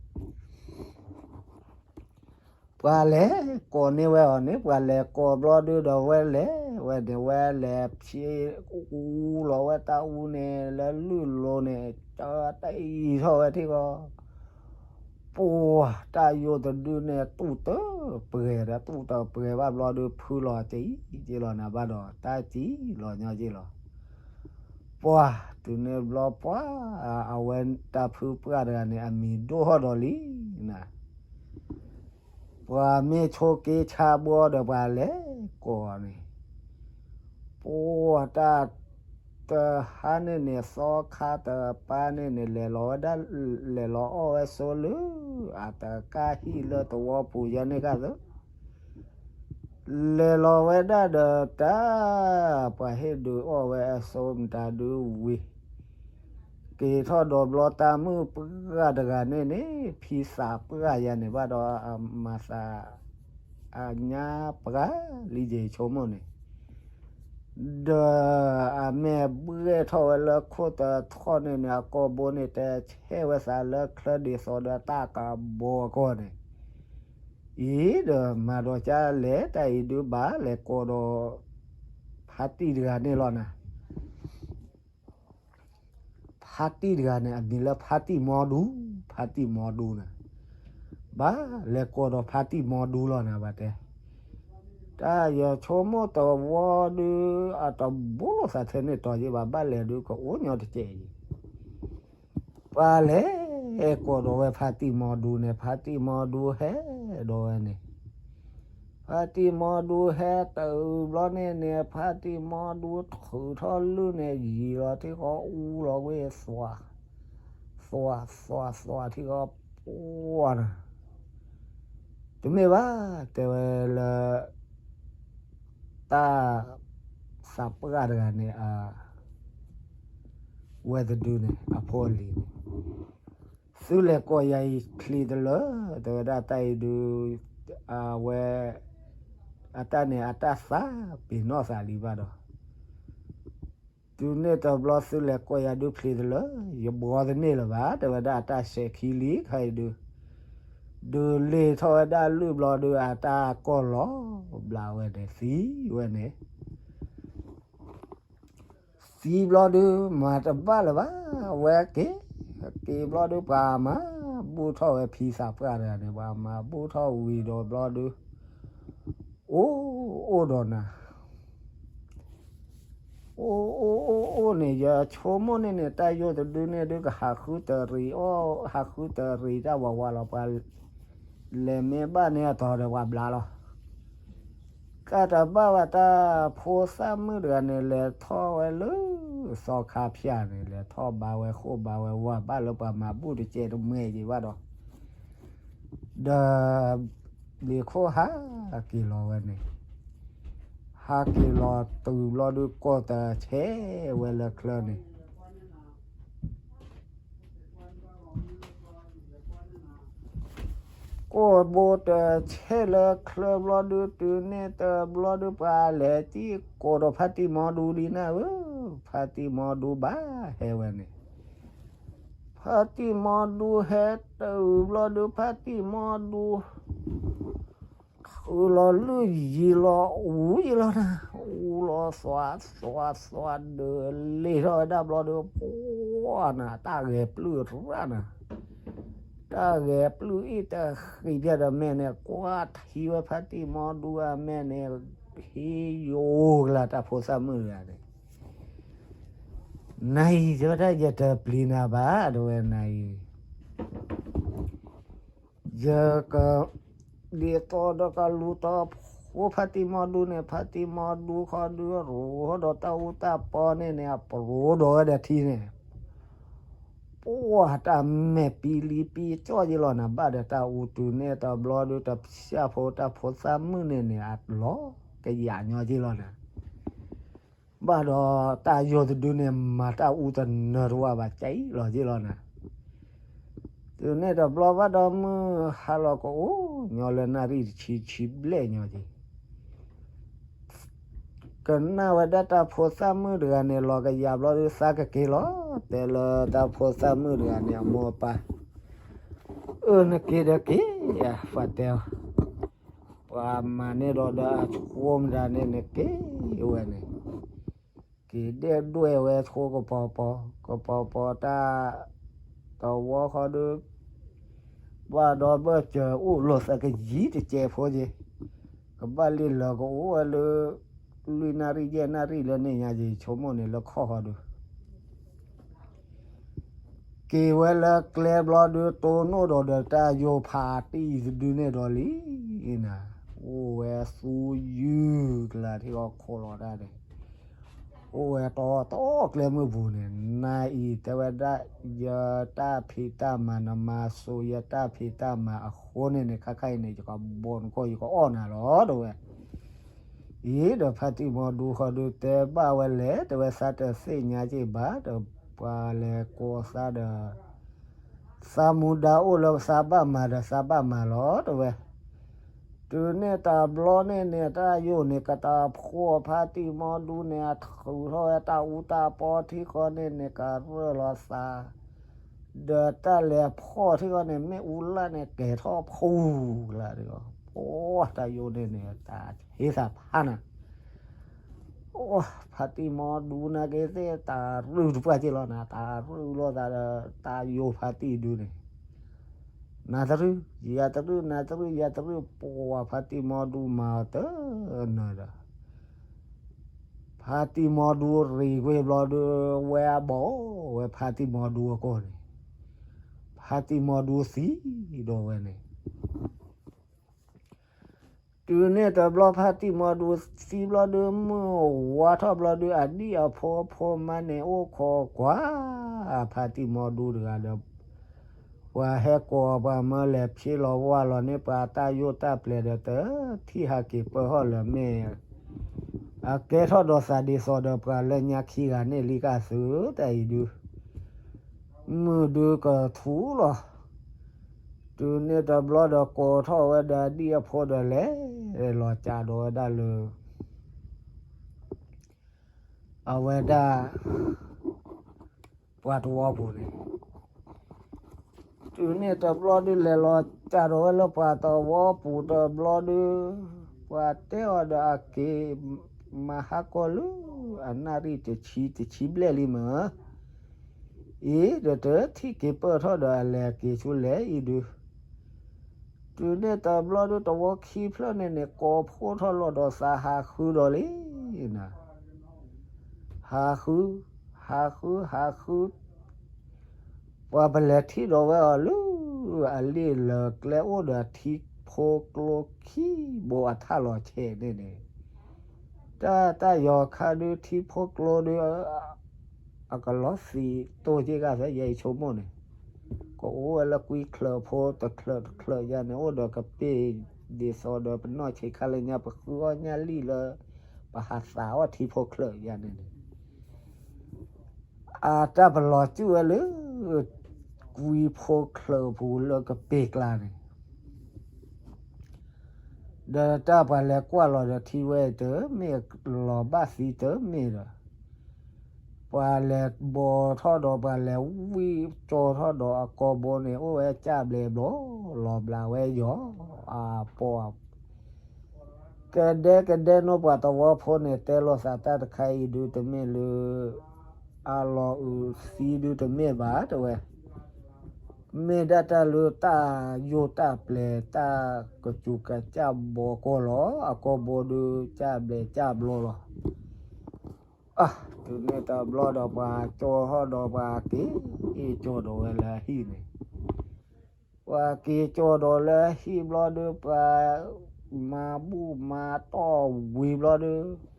ပှၤလဲၤကိးန့ၢ်ဝဲအီၤန့ၣ် ပှၤလဲၤကိးဘျီဒုဒီးဝဲလဲၤ ဝဲန့ၣ်ဝဲလဲၤဖံးအူလီၤဝဲတၢ်အူန့ၣ် လၢလုၢ်လိၤန့ၣ် ကတအံၤထီၣ်ဝဲထံၣ်ဃီ ပှၤတၢ်ယိာ်တဒုန့ၣ် တူၢ်တပှဲၤဒီး တူၢ်တပှဲၤဘၣ်ဘျီဒု ဖုလီၤတအံၤက့ၤလီၤနၤဘၣ်ဒီး တၢ်စံၣ်လီၤညီက့ၤလီၤ ပှၤတုၤန့ၣ်ဘျီပှၤ အဝဲတၢ်ဖုပှၢ်တဂၤန့ၣ် အမံၤဒိၣ်ထီၣ်ဒီးလံနၤ ပှၤမ့ၢ်ဆိးက့ဆါဘှီဒီးပှၤလဲၤကိးန့ၣ် ပှၤတၢ်တဟါန့ၣ်န့ၣ် သီခါတပၤန့ၣ်န့ၣ် လဲၤလီၤဝဲဒၣ် လဲၤလီၤအီၣ်ဝဲဆိလၢ အတကါဟံၣ်လၢတဝီပူၤယဲန့ၣ်ကသၢ လဲၤလီၤဝဲဒၣ်ဒီးတၢ် ပှၤဟ့ၣ်ဒုးအီၣ်ဝဲအစိမတၤဒုဝံၤ က့ၤထီၣ်ဒီးဘျီတၢ်မုၣ်ပှၢ်တဂၤန့ၣ်န့ၣ် ဖံသးပှၢ်ယၤန့ၣ်ဘၣ်ဒီး အမၤသး အညါပှၢ်လံယဲၤဆိကမိၣ်န့ၣ် ဒီးအမဲာ်ဘှဲၣ်ထီၣ်ဝဲလၢခိၣ်တထီၣ်န့ၣ်န့ၣ် အကိာ်ဘိန့ၣ် တဲဆဲးဝဲသးလၢချၢဒ်သိးဒီးတၢ်ကဘီအဂီၢ်န့ၣ် အံၤဒီးမၤဒီးကလဲၤတၢ်အံၤဒုးဘၣ်လဲၤကိးဒီး ဖါတံၢ်တဂၤန့ၣ်လီၤနၤ ဖါတံၢ်တဂၤန့ၣ် အမံၤလၢဖါတံၢ်မီဒူ, ဖါတံၢ်မီဒူန့ၣ်, ဘၣ်လဲၤကိးဒီးဖါတံၢ်မီဒူလီၤနၤ ဘၣ်တဲ, တၢ်ယဆိကမိၣ်တဝီဒုး အတဘိလိာ်သးထဲန့ၣ်တီၤယ့ၢ်ဘၣ်, ဘၣ်လဲၤဒုးကအိၣ်ညီတစဲးအံၤ, ပှၤလဲၤကိးဒီးဝဲဖါတံၢ်မီဒူန့ၣ် ဖါတံၢ်မီဒူဟဲဒီးဝဲန့ၣ် ဖါတံၢ်မီဒူဟဲတုၤဘျီန့ၣ်န့ၣ် ဖါတံၢ်မီဒူထုးထီၣ်လုၢ်န့ၣ် ယံၤလီၤထံဃီအူလီၤဝဲသွး, သွးသွးသွးထံဃီပှၢ်န့ၣ်, တမ့ၢ်ဘၣ်, တဲဝဲလၢ တၢ်သးပှၢ်တဂၤန့ၣ် အဝဲတဒုန့ၣ် အဖိအလံၤန့ၣ် သုလဲၤကိးယၤအံၤချံတလၢာ်, တဲဝဲဒၣ်တၢ်အံၤဒုး အဝဲ အတၢ်န့ၣ် အတၢ်သးပ့ၤနီၣ်သးလံဘၣ်ဒီး တုၤန့ၣ်တဘျီ သုလဲၤကိးယၤဒုးချံတလၢာ်, ယဘှီတန့ၢ်လၢၤဘၣ်, တဲဝဲဒၣ်အတၢ်စဲးခံလံခါအံၤဒုး, ဒုးလ့ၤထီၣ်ဝဲဒၣ်လုၢ်ဘျီဒုး အတၢ်ကီၢ်လီၤဘျးဝဲန့ၣ် သံဝဲန့ၣ် သံဘျီဒုး မၤတဘၣ်လၢၤဘၣ်, ဝဲက့ၤ, က့ၤဘျီဒုး ပှၤမၤဘူၣ်ထီၣ်ဝဲဖံသးပှၢ်တဂၤန့ၣ်, ပှၤမၤဘူၣ်ထီၣ်ဝံၤဒီးဘျီဒုး အိၣ်အိၣ်ဒီးနၤ, အိၣ်အိၣ်အိၣ်အိၣ်န့ၣ် ယဆိကမိၣ်န့ၣ်န့ၣ် တၢ်ယိၣ်တဒုန့ၣ်ဒုး ကဟးဃုတရံးအီၣ်, ဟးဃုတရံးတၢ်ဝးဝးလီၤ, ပှၤလဲၤမ့ၢ်ဘၣ်န့ၢ်အတီၤဒီးပှၤဘျါလီၤ တၢ်တဘၣ်ဘၣ် တၢ်ဖိသၣ်မုၣ်တဂၤန့ၣ် လဲၤထီၣ်ဝဲလၢ သီခါဖၠၣ်န့ၣ် လဲၤထီၣ်ဘါဝဲဃိၣ်ဘါဝဲဝၢ် ဘၣ်လၢပှၤမၤဘူၣ်တစဲးတမဲာ်က့ၤဘၣ်ဒီး, ဒီး လ့ၤခိၣ်ဟးက့ၤလီၤဝဲန့ၣ်, ဟးက့ၤလီၤတုၤဘျီဒုး ကိးတဆဲးဝဲလၢချၢန့ၣ် ကိးဘိတဆဲးလၢချၢဘျီဒုး တုၤန့ၣ်တဘျီဒုး ပှၤလဲၤတံၢ်ကိးဒီးဖါတံၢ်မီဒူလံနၤဧၢ, ဖါတံၢ်မီဒူဘၣ်ဟဲဝဲန့ၣ်, ဖါတံၢ်မီဒူဟဲတုၤဘျီဒုး ဖါတံၢ်မီဒူ ထုးလီၤလုၢ်ယံၤလီၤအူယံၤလီၤနၤ အူလီၤသွးသွးသွးဒၢးလ့ၤထီၣ်ဝဲဒၣ်ဘျီဒီး ပှၢ်နၤ တၢ်ဂဲၤပျုၢ်ရၣ်နၤ, တၢ်ဂဲၤပျုၢ်အ့ၣ်တဃံးဖဲဒီးမဲာ်န့ၣ် ကွၢ်ထံဝဲဖါတံၢ်မီဒူအမဲာ်န့ၣ် ဟံးယိၤကလၤတၢ်ဖိသၣ်မုၣ်တဂၤန့ၣ် နၤအံၤ တဲဝဲဒၣ် ယတပျံၤနၤဘၣ် တဲဝဲနၤအံၤ ယက ဒ်သိးဒီးကလူၤတီဖိဖါတံၢ်မီဒူန့ၣ် ဖါတံၢ်မီဒူခီဒုး ရိၤဒီးတၢ်အူတၢ်ပီန့ၣ်န့ၣ် အပရိဒီးဝဲဒီးထံန့ၣ် ပှၢ်တၢ်မဲာ်ပံၤလံပံၤကၠီၣ်က့လီၤနၤ ဘၣ်ဒီးတၢ်အူတုၤန့ၣ်တဘျီဒုး တဖၠၣ်ဖိတၢ်ဖိသၣ်မုၣ်န့ၣ်န့ၣ် အလီၤကယးညီက့လီၤနၤ ဘၣ်ဒီးတၢ်ယိာ်တဒုန့ၣ် မၤတၢ်အူတနၢၤတဝၢ်ဘၣ် ကၠီၣ်လီၤက့လီၤနၤ, တုၤန့ၣ်တဘျီဘၣ်ဒီးမုၢ်ဟါလီၤကအိၣ်ညီလၢနၣ်ရံၣ်တဆံဆံဘျဲၣ်ညီက့ ကနၣ်ဝဲဒၣ်တၢ်ဖိသၣ်မုၣ်တဂၤန့ၣ် လီၤကယၤဘျီဒုးသးကက့ၤလီၤ တဲလၢတၢ်ဖိသၣ်မုၣ်တဂၤန့ၣ် အမိၢ်အပၢ် အၢ နက့ၤဒီးက့ၤ ယၤ ပှၤတဲအီၤ ပှၤမၤန့ၢ်ဒီးဒီးအဆိမတၤန့ၣ် နက့ၤဝဲန့ၣ် က့ၤဒဲၣ်ဒွဲၣ်ဝဲဆိကပီၤပီၤ ကပီၤပီၤတၢ် တဝီဃီဒီး ဘၣ်ဒီးဘၢၣ်စၢၤအိၣ်လီၤသးကယံၤတစဲးဖိက့ၤ ကဘၣ်လံလၢကအိၣ်ဝဲလၢ လွံၢ်နၣ်ရံၣ်ယဲၢ်နၣ်ရံၣ်လၢန့ၣ်ညါက့ၤ ဆိကမိၣ်န့ၣ်လၢခီၣ်ဃီဒီး က့ၤဝဲလၢကျဲဘျီဒုး တိၢ်နီၣ်ဒီးဒီးတၢ်ယိာ်ဖးတံၢ်တဒုန့ၣ်ဒီးလံနၤ, အိၣ်ဝဲသူယုၢ်ကျါထံဂီၤခိၣ်လီၤတၢ်န့ၣ်, အိၣ်ဝဲတီတီကျဲမုၢ်ပူၤန့ၣ်, နၤအံၤတဲဝဲဒၣ် ယတၢ်ဖံးတၢ်မၤ နမၤစိာ်ယတၢ်ဖံးတၢ်မၤအဃိန့ၣ်န့ၣ် ခါခါအံၤန့ၣ် ယကဘီနကီၢ် ယကအီၣ်နၤလီၤ တဲဝဲ အံၤဒီး ဖါတံၢ်မီဒူဃီဒုးတဲဘၣ်ဝဲလဲၣ်, တဲဝဲသးတသ့ၣ်ညါက့ၤဘၣ်ဒီး ပှၤလဲၤကိးသးဒီး သးမူဒါအိၣ်လၢသးဘၣ်မၤဒီးသးဘၣ်မၤလီၤ တဲဝဲ. တုၤန့ၣ်တဘျီန့ၣ်န့ၣ် တၢ်ယိာ်န့ၣ် ကတၢၢ်ဖှီၣ်ဖါတံၢ်မီဒူန့ၣ် အထုးထီၣ်ဝဲတၢ်အူတၢ်ပီထံဃီန့ၣ်န့ၣ် ကရၢၢ်လီၤသး ဒီးတၢ်လဲၤဖှီၣ်ထံဃီန့ၣ် မ့ၣ်အူလၢ်န့ၣ် ကဲၤထီၣ်ဖှူလၢ်ဒီး ပှၤတၢ်ယိာ်န့ၣ်န့ၣ် တၢ်ဟ့သးဖးနၤ, အိၣ် ဖါတံၢ်မီဒူန့ၣ်က့ၤသ့ၣ် တၢ်ရုၢ်တပှၢ်က့ၤလီၤနၤ, တၢ်ရုၢ်လိာ်သးဒီး တၢ်ယိာ်ဖါတံၢ်ဒုန့ၣ် နၤတရုၢ် ယၤတရုၢ် နၤတရုၢ် ယၤတရုၢ် ပှၤဖါတံၢ်မီဒူမၤအီၤတနၢၤဒီး ဖါတံၢ်မီဒူရံၤကွံာ်ဘျီဒုး ဝဲအဘီဝဲဖါတံၢ်မီဒူအကိာ်န့ၣ်, ဖါတံၢ်မီဒူသံဒီးဝဲန့ၣ် တုၤန့ၣ်တဘျီ ဖါတံၢ်မီဒူသံဘျီဒုး မုၢ်ဝါထီၣ်ဘျီဒုး အဒံၣ်အဖိအဖိမါန့ၣ် အိၣ်ခိးကွၢ် ဖါတံၢ်မီဒူတဂၤဒီး ပှၤဟဲကိးပှၤမၢလဲၤဖျ့လီၤဝါလီၤန့ၢ်ပှၤတၢ်ယိာ်တၢ်ပျဲၤဒီး တထံၣ်ဟးက့ၤပၢၢ်ဟီၣ်လၢၤမ့ၢ် အကဲထီၣ်ဒီးသးဒ်သိးဒီးပှၤလၢညါခံဂၤန့ၣ်လံကသုးတၢ်အံၤဒုး မုၢ်ဒုးကထူလီၤ. တုၤန့ၣ်တဘျီဒီးကိးထီၣ်ဝဲဒၣ်ဒံၣ်အဖိဒီးလဲၤလီၤကးဒီးဝဲဒၣ်လၢ အဝဲဒၣ် ပှၤတဝီပူၤန့ၣ် တုၤန့ၣ်တဘျီဒုး လဲၤလီၤကးဒီးဝဲလၢပှၤတဝီပူၤတဘျီဒုး ပှၤတဲအီၤဒီးအက့ၤမၤဟါကီၢ်လၢ အနၣ်ရံၣ်တဆံ တဆံဘျဲၣ်လံမ့ၢ် အံၤဒီးတထံၣ်က့ၤပၢၢ်ထီၣ်ဒီးအလဲၤက့ၤဆူလဲၣ်အံၤဒုး တုၤန့ၣ်တဘျီဒုး တဝီခံဖျၢၣ်န့ၣ်န့ၣ် ကိးဖှိၣ်ထီၣ်လီၤဒီးသးဟးဃုဒီးလံနၤ, ဟးဃု ဟးဃု ဟးဃု ပှၤပလဲၤထံၣ်ဒီးဝဲအီၤလၢ အလံာ်လၢကျဲအိၣ်ဒီးထံဖိကျိခံဘိအထၣ်လီၤဆဲးန့ၣ်န့ၣ်, တၢ်တၢ်ယီၤခါဒုးထံဖိကျိဒုး အကလီသံးတိၢ်က့ၤဂၤဖဲယဲအံၤဆိကမိၣ်န့ၣ်, ကအိၣ်ဝဲလၢကွံချၢးဖိတချၢးတချၢးယါန့ၣ် အိၣ်ဒီးကပ့ၢ်ဒ်သိးဒီးပနီၢ်ဆံးခါလၢညါ ပဃုအီၣ်ညၣ်လံၣ်လၢ ပဟးသးအီၣ်ထံဖိချၢးယါန့ၣ်န့ၣ် အတၢ်ပလီၤစုၣ်ဝဲလၢ ကွံဖိချၢးပူၤလၢကပ့ၢ်ကျါန့ၣ်, ဒီးတၢ်ပှၤလဲၤကွၢ်လီၤဒီးထံဝဲတမ့ၢ် လီၤဘၣ်သံတမ့ၢ်ဒီး, ပှၤလဲၤဘီထီၣ်ဒီးပှၤလဲၤဝံၣ်ကၠီထီၣ်ဒီးအကိာ်ဘိန့ၣ် အိၣ်ဝဲကၢ်ဘျဲးဘျီ လီၤဘျးဝဲယီၤ အပီၢ် ကဒဲကဒဲနီၢ်ပှၤသဝီဖိန့ၣ် တဲလိာ်သးတၢ်တခါအံၤဒုးတမ့ၢ်လၢ အလီၤအုးသံဒုးတမ့ၢ်ဘၣ်တဲဝဲ, မ့ၢ်ဒၣ်တၢ်လၢတၢ်ယိၣ်တၢ်ပျဲၤ တၢ်ကစူၤကစၢ်ဘီကီၢ်လီၤ. အကီၢ်ဘိဒုး ကၢ်ဘျဲးကၢ်ဘျီလီၤ. အ တုၤန့ၣ်တဘျီဒီး ပှၤကၠီဟီၣ်ဒီးပှၤက့ၤကၠီဒီးဝဲလၢအဟံၣ်န့ၣ်, ပှၤက့ၤကၠီဒီးလၢအဟံၣ်ဘျီဒုး ပှၤမၤဘူၣ်မၤတီၢ်ဝံၤဘျီဒုး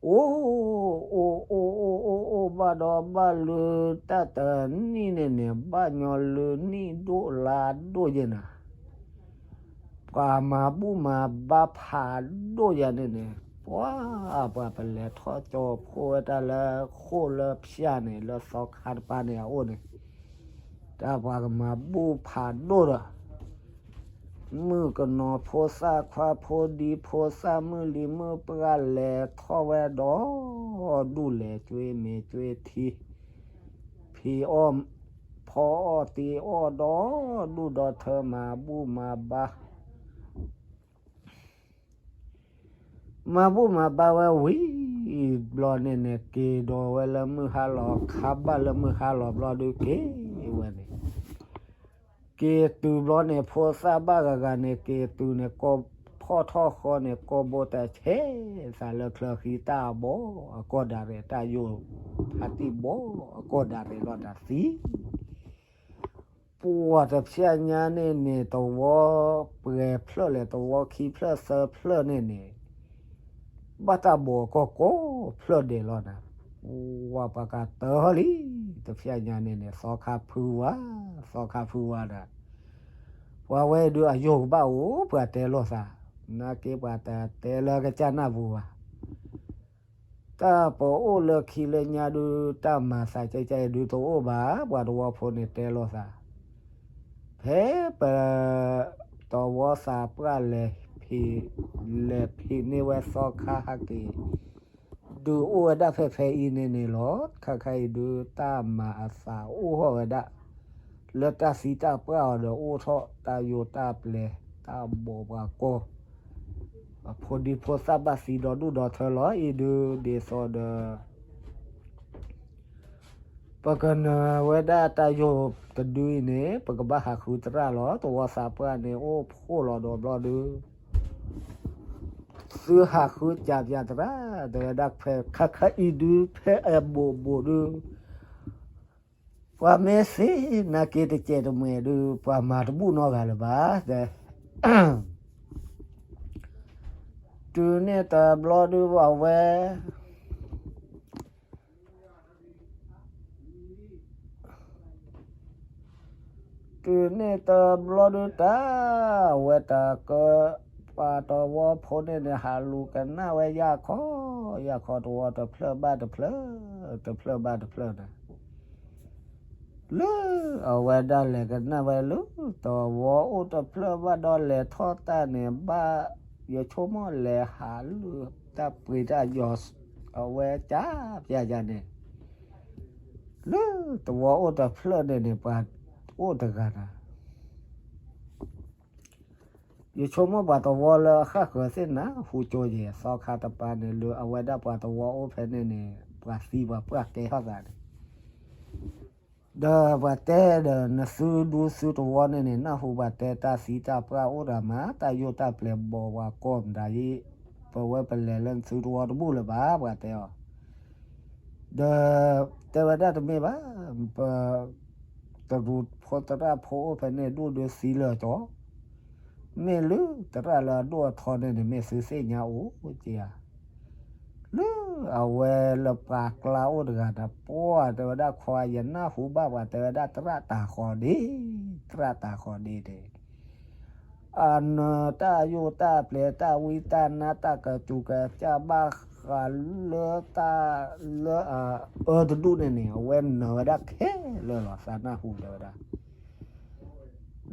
အိၣ် အိၣ် အိၣ် အိၣ် အိၣ် အိၣ် ဘၣ်ဒီးဘၣ်လၢတၢ်တနံၣ်န့ၣ်န့ၣ် ဘၣ်ညီလၢနံၣ်ဒိၣ်လါဒိၣ်ယဲၢ်နၤ, ပှၤမၤဘူၣ်မၤဘါဖးဒိၣ်ယၤန့ၣ်န့ၣ်, ပှၤ ပှၤပလဲၤထီၣ်ကၠီဖှိၣ်ဝဲတၢ်လၢဃိၣ်လၢဖၠၣ်န့ၣ် လၢသီခါတပၤန့ၣ်အအိၣ်န့ၣ်, တၢ်ပှၤကမၤဘူၣ်ဖးဒိၣ်ဒီး မုၣ်ကနီၤဖိသၣ်ခွါဖိဒံဖိသၣ်မုၣ်လံၤမုၣ်ပှၢ်လဲၤထီၣ်ဝဲဒီး ဒူၣ်လဲၤကွ့မ့ၤကွ့ထံ, ဖံးအီၣ် ဖီအီၣ်တ့အီၣ်ဒီး ဒူၣ်ဒီးထၢမၤဘူၣ်မၤဘါ မၤဘူၣ်မၤဘါဝဲဝံၤဘျီန့ၣ်န့ၣ် က့ၤဒီးဝဲလၢမုၢ်ဟါလီၤ ခါဘၣ်လၢမုၢ်ဟါလီၤဘျီဒုးက့ၤဝဲန့ၣ်, က့ၤတုၤဘျီန့ၣ် ဖိသၣ်ဘၣ်ဂၤဂၤန့ၣ် က့ၤတုၤန့ၣ် ကိးဖီၣ်ထီၣ်ဃီန့ၣ် ကိးဘိတၢ်ဆဲးသးလၢချၢဃံတၢ်ဘီအကီၢ်ဒၣ်ရဲၣ် တၢ်ယိၣ်ဖါတံၢ်ဘီအကီၢ်ဒၣ်ရဲၣ်လီၤတၢ်သံ ပှၤတဖျဲညါန့ၣ်န့ၣ် သဝီပှဲၤဖျၢၣ်လဲၣ် သဝီခံဖျၢၣ်သၢဖျၢၣ်န့ၣ်န့ၣ် ဘၣ်တၢ်ဘီၣ်ကီၢ်ကိးဖျၢၣ်ဒဲးလီၤနၤ, ဝၤပှၤကတၢၢ်လံ, တဖျဲညါန့ၣ်န့ၣ် သီခါဖုဝါ, သီခါဖုဝါဒီး ပှၤဝဲဒုးအယိာ်ကဘၣ်အိၣ် ပှၤတဲလိာ်သး, နာ်က့ပှၤတတဲလၢကစၢ်နၢ်ပူၤဘၣ် တၢ်ပအိၣ်လၢခံလၢညါဒုး တၢ်မၤသးကဲကဲအံၤဒုးတအိၣ်ဘၣ်, ပှၤသဝီဖိန့ၣ်တဲလိာ်သး, ဖဲပ သဝီသးပှၢ်လဲၤဖံး, လဲၤဖံးန့ၢ်ဝဲသီခါဟဲက့ၤ, ဒုးအိၣ်ဝဲဒၣ်ဖဲဖဲအံၤန့ၣ်န့ၣ်လီၤ. ခါခါအံၤဒုး တၢ်မၤအသးအိၣ်ထီၣ်ဝဲဒၣ် လၢတၢ်သံတၢ်ပှၢ်အီၤဒီးအိၣ်ထီၣ်တၢ်ယိာ်တၢ်ပျဲၤ တၢ်ဘီၣ်ပှၤကီၢ်, အဖိဒံဖိသၣ်ဘၣ်သံဒီဒူၣ်ဒီထၢလီၤ. အံၤဒုးဒ်သိးဒီး ပကနၢၤဝဲဒၣ်တၢ်ယိာ်တဒုအံၤန့ၣ် ပကဘၣ်ဟးဃုသရၣ်လီၤ. သဝီသးပှၢ်န့ၣ်အိၣ်ဖှိၣ်လီၤဒီးဘျီဒုး သုဟးဃုစၢ်ပၠးသရၣ် တဲဝဲဒၣ်ဖဲခါခါအံၤဒုး ဖဲအဘိးဘိးဒုး ပှၤမ့ၢ်သ့နာ်က့တစဲးတမှဲၤဒုး ပှၤမၤတဘူၣ်နီတဂၤလၢၤဘၣ်. တုၤန့ၣ်တဘျီဒုးအဝဲ တုၤန့ၣ်တဘျီဒုးတၢ် အဝဲတၢ်က ပှၤသဝီဖိန့ၣ်န့ၣ် ဟးလူၤကနၣ်ဝဲယၢ်ခီ, ယၢ်ခီသဝီတဖျၢၣ်ဘၣ်တဖျၢၣ်, တဖျၢၣ်ဘၣ်တဖျၢၣ်န့ၣ် လၢအဝဲဒၣ်လဲၤကနၣ်ဝဲလၢ သဝီအိၣ်တဖျၢၣ်ဘၣ်ဒီးလဲၤထီၣ်တၢ်န့ၣ် ဘၣ်ယဆိကမိၣ်လဲၤဟးလၢတၢ်ပှ့ၤတၢ်ယီၤ အဝဲကၢ်ပၠးယၤန့ၣ် လၢသဝီအိၣ်တဖျၢၣ်န့ၣ်န့ၣ် ပှၤအိၣ်တဂၤနၤ ယဆိကမိၣ်ပှၤသဝီလၢအဃၣ်ဃၢၤသ့ၣ်နၤ ဟူကၠိယဲၢ် သီခါတပၤန့ၣ် လၢအဝဲဒၣ်ပှၤသဝီအိၣ်ဖဲန့ၣ်န့ၣ် ပှၤသံပှၤပှၢ်ကဲထီၣ်သးန့ၣ် ဒီးပှၤတဲဒီးနသုဒူသုသဝီန့ၣ်န့ၣ် နၢ်ဟူပှၤတဲတၢ်သံတၢ်ပှၢ်အိၣ်တၢ်မၤ တၢ်ယိၣ်တၢ်ပျဲၤဘီၣ်ပှၤကီၢ်မတၤယံၤ ပဝဲပလဲၤလၢနသုသဝီတဘူၣ်လၢၤဘၣ် ပှၤတဲအီၤ ဒီးတဲဝဲဒၣ်တမ့ၢ်ဘၣ်, ပ တရူးဖိသရၣ်ဖိအိၣ်ဖဲန့ၣ် ဒိၣ်ဒုးသံလၢာ်ကၠီ, မ့ၢ်လၢသရၣ်လၢအဒိၣ်အထီန့ၣ်န့ၣ် မ့ၢ်သုသ့ၣ်ညါအိၣ်က့ဧါ, လၢအဝဲလၢပှၤကျါအိၣ်တဂၤဒီး ပှၤတဲဝဲဒၣ်ခွါ ယနၢ်ဟူဘၣ်ပှၤတဲဝဲဒၣ်သရၣ်တၢ်ဃီဒ့, သရၣ်တၢ်ဃီဒ့တဲ အနၢၤတၢ်ယိၣ်တၢ်ပျဲၤတၢ်ဝံတၢ်နါတၢ်ကစူၤကစၢ်ဘၣ်ဃးလၢတၢ်လၢအအၢတဒူၣ်န့ၣ်န့ၣ် အဝဲနၢၤဝဲဒၣ်ခဲလၢာ်လီၤ သးနၢ်ဟူတဲဝဲဒၣ်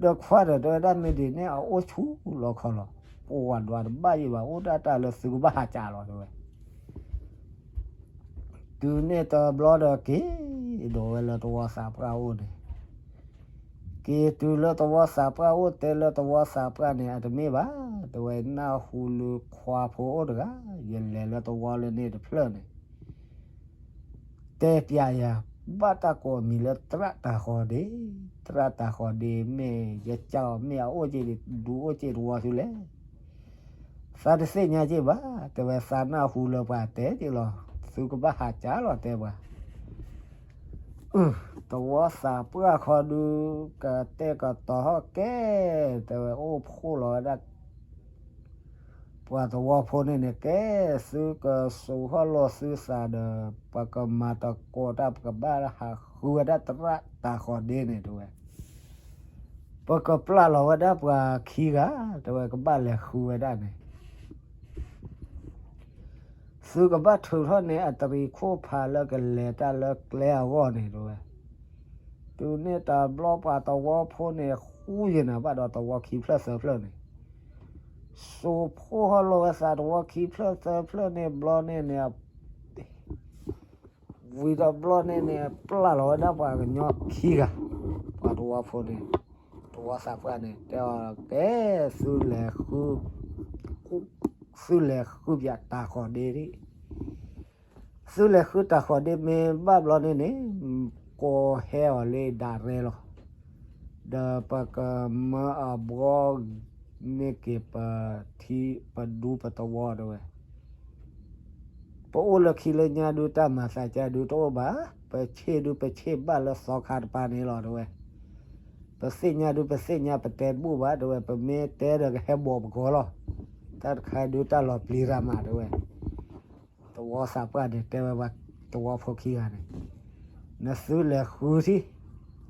ဒီးခွါဒီးတဲဝဲဒၣ်မ့ၢ်ဒ်န့ၣ် အအိၣ်ဆူၣ်လီၤခီလီၤ, ပှၤဒွးတဘၣ်ယံၤဘၣ် အိၣ်ဒၣ်တၢ်လၢသုကဘၣ်ဟးကၠးလီၤတဲဝဲ တုၤန့ၣ်တဘျီဒီးက့ၤဒိးဝဲလၢသဝီသးပှၢ်အိၣ်န့ၣ်, က့ၤတုၤလၢသဝီသးပှၢ်အိၣ် တဲလၢသဝီသးပှၢ်န့ၣ် အတမ့ၢ်ဘၣ်, တဲဝဲ နၢ်ဟူလၢခွါဖိအိၣ်တဂၤ ယလဲၤလၢသဝီလၢန့ၣ်တဖျၢၣ်န့ၣ် တဲပျးယၤ ဘၣ်တၢ်ကိးအမံၤလၢသရၣ်တၤဃီၤဒ့, သရၣ်တၤဃီၤဒ့မ့ၢ်ယကၢ်အီၤ မ့ၢ်အအိၣ်က့ၤဒူအိၣ်က့ၤတဝီဆူလဲၣ်. သးတသ့ၣ်ညါက့ၤဘၣ်, တဲဝဲ သးနၢ်ဟူလၢပှၤတဲက့ၤလီၤ, သုကဘၣ်ဟးကၢ်လီၤ တဲပှၤ သဝီသးပှၢ်ခီဒု ကတဲာ်ကတီၤဟီၣ်ကဲ, တဲဝဲ အိၣ်ဖှိၣ်လီၤဝဲဒၣ် ပှၤသဝီဖိန့ၣ်န့ၣ် ကဲ သုကစိာ်ဟီၣ်လီၤသုသးဒီး ပကမၤသကိးတၢ် ပကဘၣ်ဟးဃုဝဲဒၣ်သရၣ်တၤဃီၤဒ့န့ၣ် တဲဝဲ ပကပျၢ်လီၤဝဲဒၣ်ပှၤခံဂၤ, တဲဝဲ ကဘၣ်လဲၤဃုဝဲဒၣ်န့ၣ် သုကဘၣ်ထုးထီၣ်န့ၢ်အတရံးခိၣ်ဖးလၢကလဲၤတၢ်လၢကျဲအဂီၢ်န့ၣ် တဲဝဲ. တုၤန့ၣ်တဘျီပှၤသဝီဖိန့ၣ် ဃူယနၤဘၣ်ဒီးသဝီခံဖျၢၣ်သၢဖျၢၣ်န့ၣ်, စိာ်ဖှိၣ်ဟီၣ်လီၤဝဲသးသဝီခံဖျၢၣ်သၢဖျၢၣ်န့ၣ်ဘျီန့ၣ်န့ၣ် ဝံၤတဘျီန့ၣ်န့ၣ် ပျၢ်လီၤဝဲဒၣ်ပှၤကညီခံဂၤ, ပှၤသဝီဖိန့ၣ်, သဝီသးပှၢ်န့ၣ် တဲအီၤ ကဲ သုလဲၤဃု, သုလဲၤဃုပၠးတၤဃီၤဒ့ဒံး, သုလဲၤဃုတၤဃီၤဒ့မ့ၢ်ဘၣ်ဘျီန့ၣ်န့ၣ် ကိးဟဲအီၤလၢဒၣ်ရဲလီၤ. ဒီးပကမၢအဘှီ မ့ၢ်က့ၤပထံပဒူပသဝီ တဲဝဲ. ပအိၣ်လၢခံလၢညါဒု တၢ်မၤသးကါဒုတအိၣ်ဘၣ်, ပဆ့ၣ်ဒုပဆ့ၣ်ဘၣ်လၢသီခါတပၤန့ၣ်လီၤ တဲဝဲ. ပသ့ၣ်ညါဒုပသ့ၣ်ညါ ပတဲတဘူၣ်ဘၣ် တဲဝဲ, ပမ့ၢ်တဲဒီးကဟဲဘီၣ်ပဂီၤလီၤ. တၢ်တခါဒုတၢ်လီၤပျံၤရၤမး တဲဝဲ. သဝီသးပှၢ်န့ၣ် တဲဝဲပှၤသဝီဖိခံဂၤန့ၣ်, နသုလဲၤဃုထံၣ်,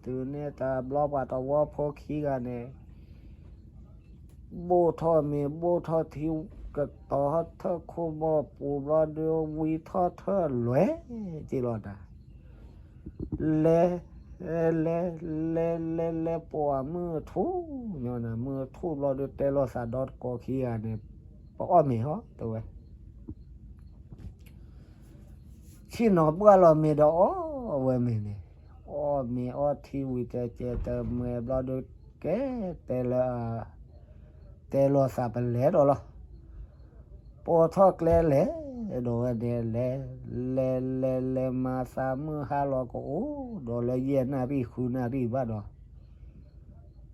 တုၤန့ၣ်တဘျီပှၤသဝီဖိခံဂၤန့ၣ် ဘိၣ်ထီၣ်မ့ၤဘိၣ်ထီၣ်ထံ ကတီၤထီၣ်ထၢၣ်ခိၣ်ဘီၣ်ပူၤဘျီဒု ဝံထီၣ်ထၢၣ်လွဲက့ၤလီၤတၢ်, လဲၤ, လဲၤ, လဲၤလဲၤလဲၤ ပှၤမုၢ်ထူၣ်, ညီနၤ မုၢ်ထူၣ်ဘျီဒု တဲလိာ်သးဒီတကိးခံဂၤန့ၣ်, ပအီၣ်မ့ၤဟီ တဲဝဲ. ဆ့ၣ်နီၤပှၢ်လီၤမ့ၤဒီးအီၣ်ဝဲမ့ၤန့ၣ်, အီၣ်မ့ၤအီထံဝံၤတကဲးတမှဲၤဘျီဒု ကဲတဲလၢ, တဲလိာ်သးပလဲၤဒီးလီၤ. ပိာ်ထီၣ်ကျဲလဲၤဒီးဝဲန့ၣ် လဲၤ, လဲၤလဲၤလဲၤမၤသးမုၢ်ဟါလီၤကအိၣ်ဒီးလၢယဲၢ်နၣ်ရံၣ်ဃုနၣ်ရံၣ်ဘၣ်ဒီး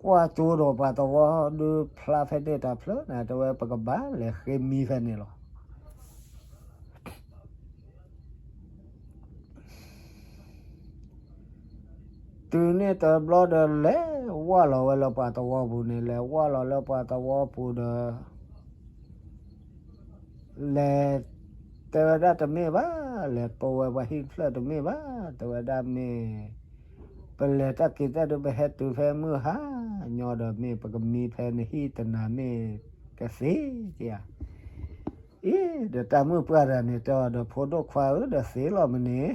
ကွၢ်ကၠိဒီးပှၤသဝီဒုဖျါဖဲန့ၣ်တၢ်ဖျၢၣ်န့ၣ် တဲဝဲပကဘၣ်လဲၤဃ့မံဖဲန့ၣ်လီၤ. တုၤန့ၣ်တဘျီဒီး လဲၤဝၢ်လီၤဝဲလၢပှၤသဝီပူၤန့ၣ်, လဲၤဝၢ်လီၤလၢပှၤသဝီပူၤဒီး လဲၤ, တဲဝဲဒၣ်တမ့ၢ်ဘၣ်, လဲၤတိဝဲပှၤဟံၣ်ဖျၢၣ်တမ့ၢ်ဘၣ်, တဲဝဲဒၣ်မ့ၢ် ပလဲၤတၢ်က့ၤတၢ်ဒုး ပဟဲတုၤဖဲမုၢ်ဟါညီဒီး မ့ၢ်ပကမံဖဲနဟံၣ်တနၤ မ့ၢ်ကသ့ဧါ. အံၤဒီးတၢ်မုၢ်ပှၢ်တဂၤန့ၣ် တဲအီၤဒီး ဖိဒိၣ်ခွါဧၢ, ဒီးသ့လီၤမ့ၢ်န့ၣ်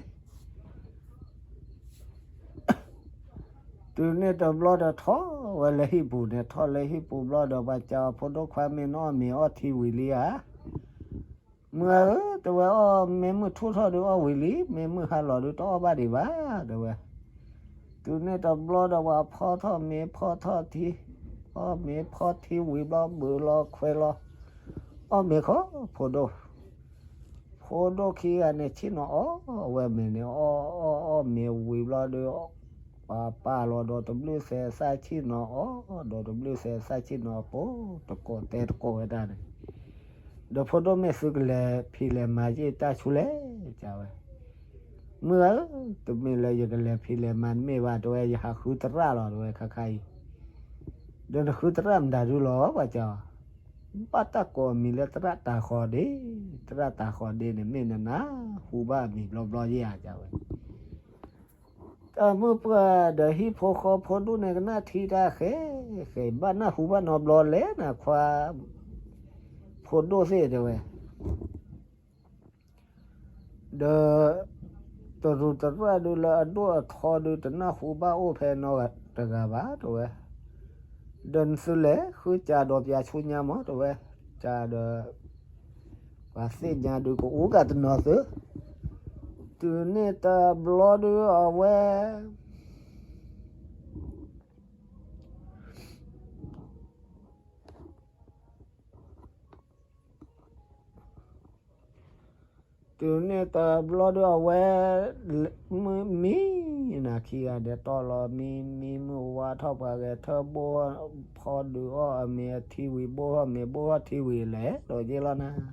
တုၤန့ၣ်တဘျီဒီး ထီၣ်ဝဲလၢဟံၣ်ပူၤန့ၣ်, ထီၣ်လၢဟံၣ်ပူၤဘျီဒီး ပှၤစံးအီၤ ဖိဒိၣ်ခွါ မ့ၢ်နအီၣ်မ့ၤအီထံဝံၤလံဧါ. မုၢ်ဧၢ, တဲဝဲ အီၣ်မ့ၢ်မုၢ်ထူၣ်ထီၣ်ဒုးအီၣ်ဝံၤလံ, မ့ၢ်မုၢ်ဟါလီၤဒုးတအီၣ်ဘၣ်ဒံးဘၣ်, တဲဝဲ. တုၤန့ၣ်တဘျီဒီး ပှၤဖီထီၣ်မ့ၤဖီထီၣ်ထံ, အီၣ်မ့ၤဖီထံဝံၤဘျီ ဘုးလီၤခွဲးလီၤ, အီၣ်မ့ၤခီ ဖိဒိၣ် ဖိဒိၣ်ခံဂၤန့ၣ် ဆ့ၣ်နီၤအီၣ်ဝဲမ့ၤန့ၣ်, အီၣ်အီၣ်အီၣ်မ့ၤဝံၤဘျီဒီး ပှၤပာ်လီၤဒီးတဘျုးသဲးသၣ်ဆ့ၣ်နီၤအီၣ်, ဒီးတဘျုးသဲးသၣ်ဆ့ၣ်နီၤအီၣ် ပိာ်တကိးတဲတကိးဝဲဒၣ်န့ၣ်, ဒီးဖိဒိၣ် မ့ၢ်သုကလဲၤဖံးလဲၤမၤယ့ၢ်တၢ်ဆူလဲၣ် ကဝဲ. မုၢ်ဧၢ, တမ့ၢ်လၢယကလဲၤဖံးလဲၤမၤတမ့ၢ်ဘၣ်, တဲဝဲ ယဟးဃုသရၣ်လီၤ တဲဝဲ ခါခါအံၤ, ဒီးနဃုသရၣ်မတၤဒုလီၤ ပှၤစံးအီၤ, ဘၣ်တၢ်ကိးအမံၤလၢသရၣ်တၤဃီၤဒ့, သရၣ်တၤဃီၤဒ့န့ၣ် မ့ၢ်နနၢ်ဟူဘၣ်အမံၤဘျီဘျီယဲၢ်ဧါ ကဝဲ. တၢ်မုၢ်ပှၢ်ဒီးဟံၣ်ဖိဃီဖိဒိၣ်န့ၣ် ကနၣ်ထံတၢ်ဃဲဃဲ ဘၣ်နၢ်ဟူဘၣ်နီတဘျီလဲၣ် နခွါ ဖိဒိၣ်သ့ၣ် တဲဝဲ. ဒီး တရူးတရၣ်ဒုလၢအဒိၣ်အထီဒု တနၢ်ဟူဘၣ်အိၣ်ဖဲနီတဂၤဘၣ် တဲဝဲ. ဒီးနသုလဲၤဃုစၢ်ဒီးပၠးဆူညါမး တဲဝဲ, စၢ်ဒီး ပှၤသ့ၣ်ညါဒု ကအူကၣ်တနီၤသု, တုၤန့ၣ်တဘျီဒုအဝဲ တုၤန့ၣ်တဘျီဒီးအဝဲ မုၢ်မံနၤခံဂၤဒဲး တီၢ်လီၤမံမံ မုၢ်ဝါထီၣ် ပှၤဂဲၤထၢၣ်ဘိၣ် ဖီဒုးအီၣ်အမ့ၤအထံဝံၤ ဘိၣ်ထီၣ်မ့ၤ ဘိၣ်ထီၣ်ထံဝံၤ လဲၤဒီးယ့ၢ်လီၤနၤ.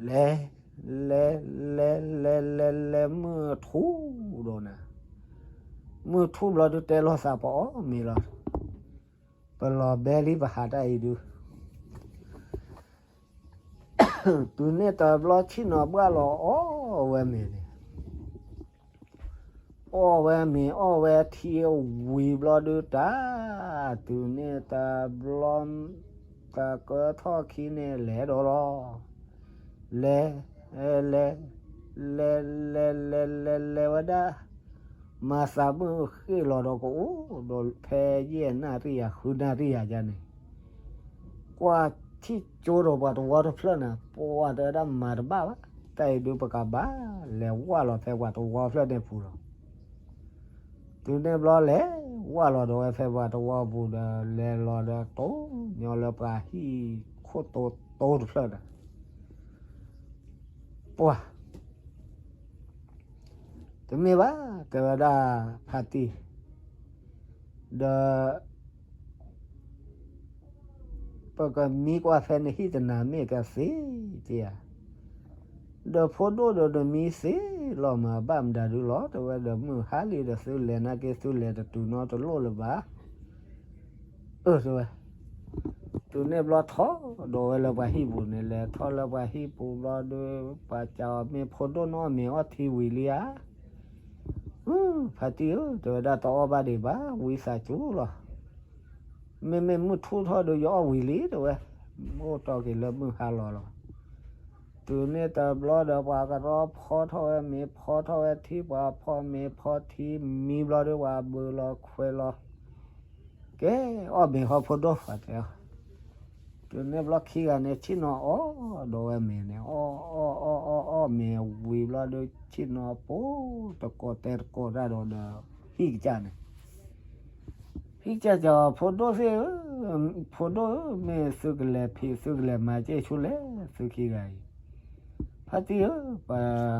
လဲၤ လဲၤ လဲၤ လဲၤ လဲၤ လဲၤ မုၢ်ထူၣ်ဒီးနၤ, မုၢ်ထူၣ်ဘျီဒုး တဲလိာ်သး ပအီၣ်မ့ၤလီၤ. ပလီၤဘဲလံ ပဟးတၢ်အံၤဒုး တုၤန့ၣ်တဘျီ ဆ့ၣ်နီၤဘၣ်လီၤအီၣ်ဝဲမ့ၤန့ၣ်, အီၣ်ဝဲမ့ၤ အီၣ်ဝဲထံဝံၤဘျီဒုးတၢ်, တုၤန့ၣ်တဘျီ တကၢထီၣ်ခံန့ၣ် လဲၤဒီးလီၤ. လဲၤ လဲၤ လဲၤ လဲၤ လဲၤ လဲၤဝဲဒၣ်, မၤသးမုၢ်ဃ့ၢ်လီၤဒီး ကအိၣ်ဒီးဖဲယဲၢ်နၣ်ရံၣ်ယၤ ဃုနၣ်ရံၣ်ယၤယါန့ၣ်, ကွၢ်ထံၣ်ကၠိဒီးပှၤတဝီတဖျၢၣ်နၤ, ပှၤတဲဝဲဒၣ်မၤတဘၣ်ဘၣ်, တၢ်အံၤဒုး ပကဘၣ်လဲၤဝၢ်လီၤဖဲပှၤတဝီဖျၢၣ်န့ၣ်ပူၤလီၤ. တုၤန့ၣ်ဘျီ လဲၤဝၢ်လီၤဒီးဝဲဖဲပှၤတဝီပူၤဒီး လဲၤလီၤဒီးတိၢ်ညီလၢပှၤဟံၣ်ခိၣ်တိတိတဖျၢၣ်ဒီး ပှၤ တမ့ၢ်ဘၣ်, တဲဝဲဒၣ် ဖါတံၢ်, ဒီး ပကမံကွၢ်ဖဲနဟံၣ်တနၤ မ့ၢ်ကသ့ဧါ, ဒီးဖိဒိၣ်ဒီးနမံသ့လီၤမး ဘၣ်မတၤဒုလီၤ. တဲဝဲဒီး မုၢ်ဟါလံဒီး သုလဲၤနာ်က့ သုလဲၤတတုၤနီတလိၣ်လၢၤဘၣ်. အၢ တဲဝဲ, တုၤန့ၣ်ဘျီထီၣ်ဒီးဝဲလၢပှၤဟံၣ်ပူၤန့ၣ်, လဲၤထီၣ်လၢပှၤဟံၣ်ပူၤဘျီဒီး ပှၤစံးအီၤ မ့ၢ်ဖိဒိၣ်နီၢ်မ့ၢ်အီၣ်ထံဝံၤလံဧါ. ဖါတံၢ်ဧၢ, တဲဝဲဒၣ် တအီၣ်ဘၣ်ဒံးဘၣ်, ဝံသးစူၤလီၤ. မ့မ့ၢ်မုၢ်ထူၣ်ထီၣ်ဒီး ယအီၣ်ဝံၤလံ တဲဝဲ, အိၣ်တီၢ်က့ၤလၢမုၢ်ဟါလီၤလီၤ. တုၤန့ၣ်တဘျီဒီး ပှၤကရီဖီထီၣ်ဝဲမ့ၤ ဖီထီၣ်ဝဲထံ ပှၤဖီမ့ၤဖီထံ မံဘျီဒီး ပှၤဘုးလီၤခွဲးလီၤ ကဲ အီၣ်မ့ၤဟီဖိဒိၣ် ပှၤတဲအီၤ. တုၤန့ၣ်ဘျီခံဂၤန့ၣ် ဆ့ၣ်နီၤအီၣ်ဒီးဝဲမ့ၤန့ၣ်, အီၣ်အီၣ်အီၣ်အီၣ်အီၣ်မ့ၤဝံၤဘျီဒီး ဆ့ၣ်နီၤပိာ်တကိးတဲတကိးတၢ်ဒီး ဒီးဟံၣ်ကစၢ်န့ၣ်, ဟံၣ်ကစၢ်စံးအီၤ ဖိဒိၣ်သ့ၣ်ဧၢ, ဖိဒိၣ်ဧၢ, မ့ၢ်သုကလဲၤဖံး သုကလဲၤမၤစ့ၢ်ဆူလဲၣ် သုခံဂၤအံၤ. ဖါတံၢ်ဧၢ, ပ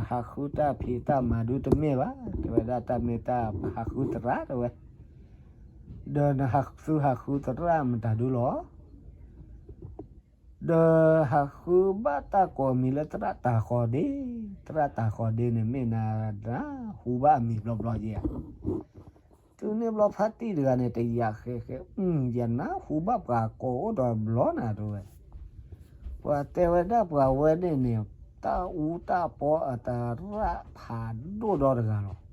ဟးဃုတၢ်ဖံးတၢ်မၤဒုတမ့ၢ်ဘၣ်, တဲဝဲဒၣ် တၢ်မ့ၢ်တၢ်ပဟးဃုသရၣ် တဲဝဲ, ဒီးနသုဟးဃုသရၣ်မတၤဒုလီၤ. ဒီးဟးဃုဘၣ်တၢ်ကိးမံၤလၢသရၣ်တၤဃီၤဒ့, သရၣ်တၤဃီၤဒ့န့ၣ် မ့ၢ်နၤ နဟူဘၣ်အမံၤဘျီဘျီယဲဧါ. တုၤန့ၣ်ဘျီဖါတံၢ်တဂၤန့ၣ် တယာ်ဃဲဃဲ, ယနၢ်ဟူဘၣ်ပှၤကိးအိၣ်ဒီးဘျီနၤ တဲဝဲ. ပှၤတဲဝဲဒၣ်ပှၤဝဲန့ၣ်န့ၣ် တၢ်အူတၢ်ပီအသရၣ်ဖးဒိၣ်ဒီတဂၤလီၤ.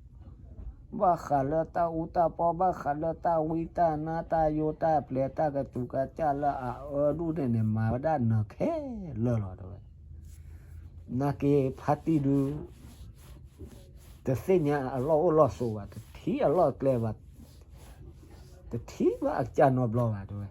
ဘၣ်ဃးလၢတၢ်အူတၢ်ပီ ဘၣ်ဃးလၢတၢ်ဝံတၢ်နါ တၢ်ယိတၢ်ပျဲၤ တၢ်ကစူၤကစၢ်လၢအအၢဒူၣ်န့ၣ်န့ၣ် မၤဝဲဒၣ်နၢၤခဲလၢာ်လီၤ တဲဝဲ. နာ်က့ဖါတံၢ်ဒု တသ့ၣ်ညါအလီၢ်အိၣ်လီၢ်ဆိးဘၣ်, တထံၣ်အလီၢ်ကျဲဘၣ်, တထံၣ်ဘၣ်အကစၢ်နီတဘျီဘၣ် တဲဝဲ.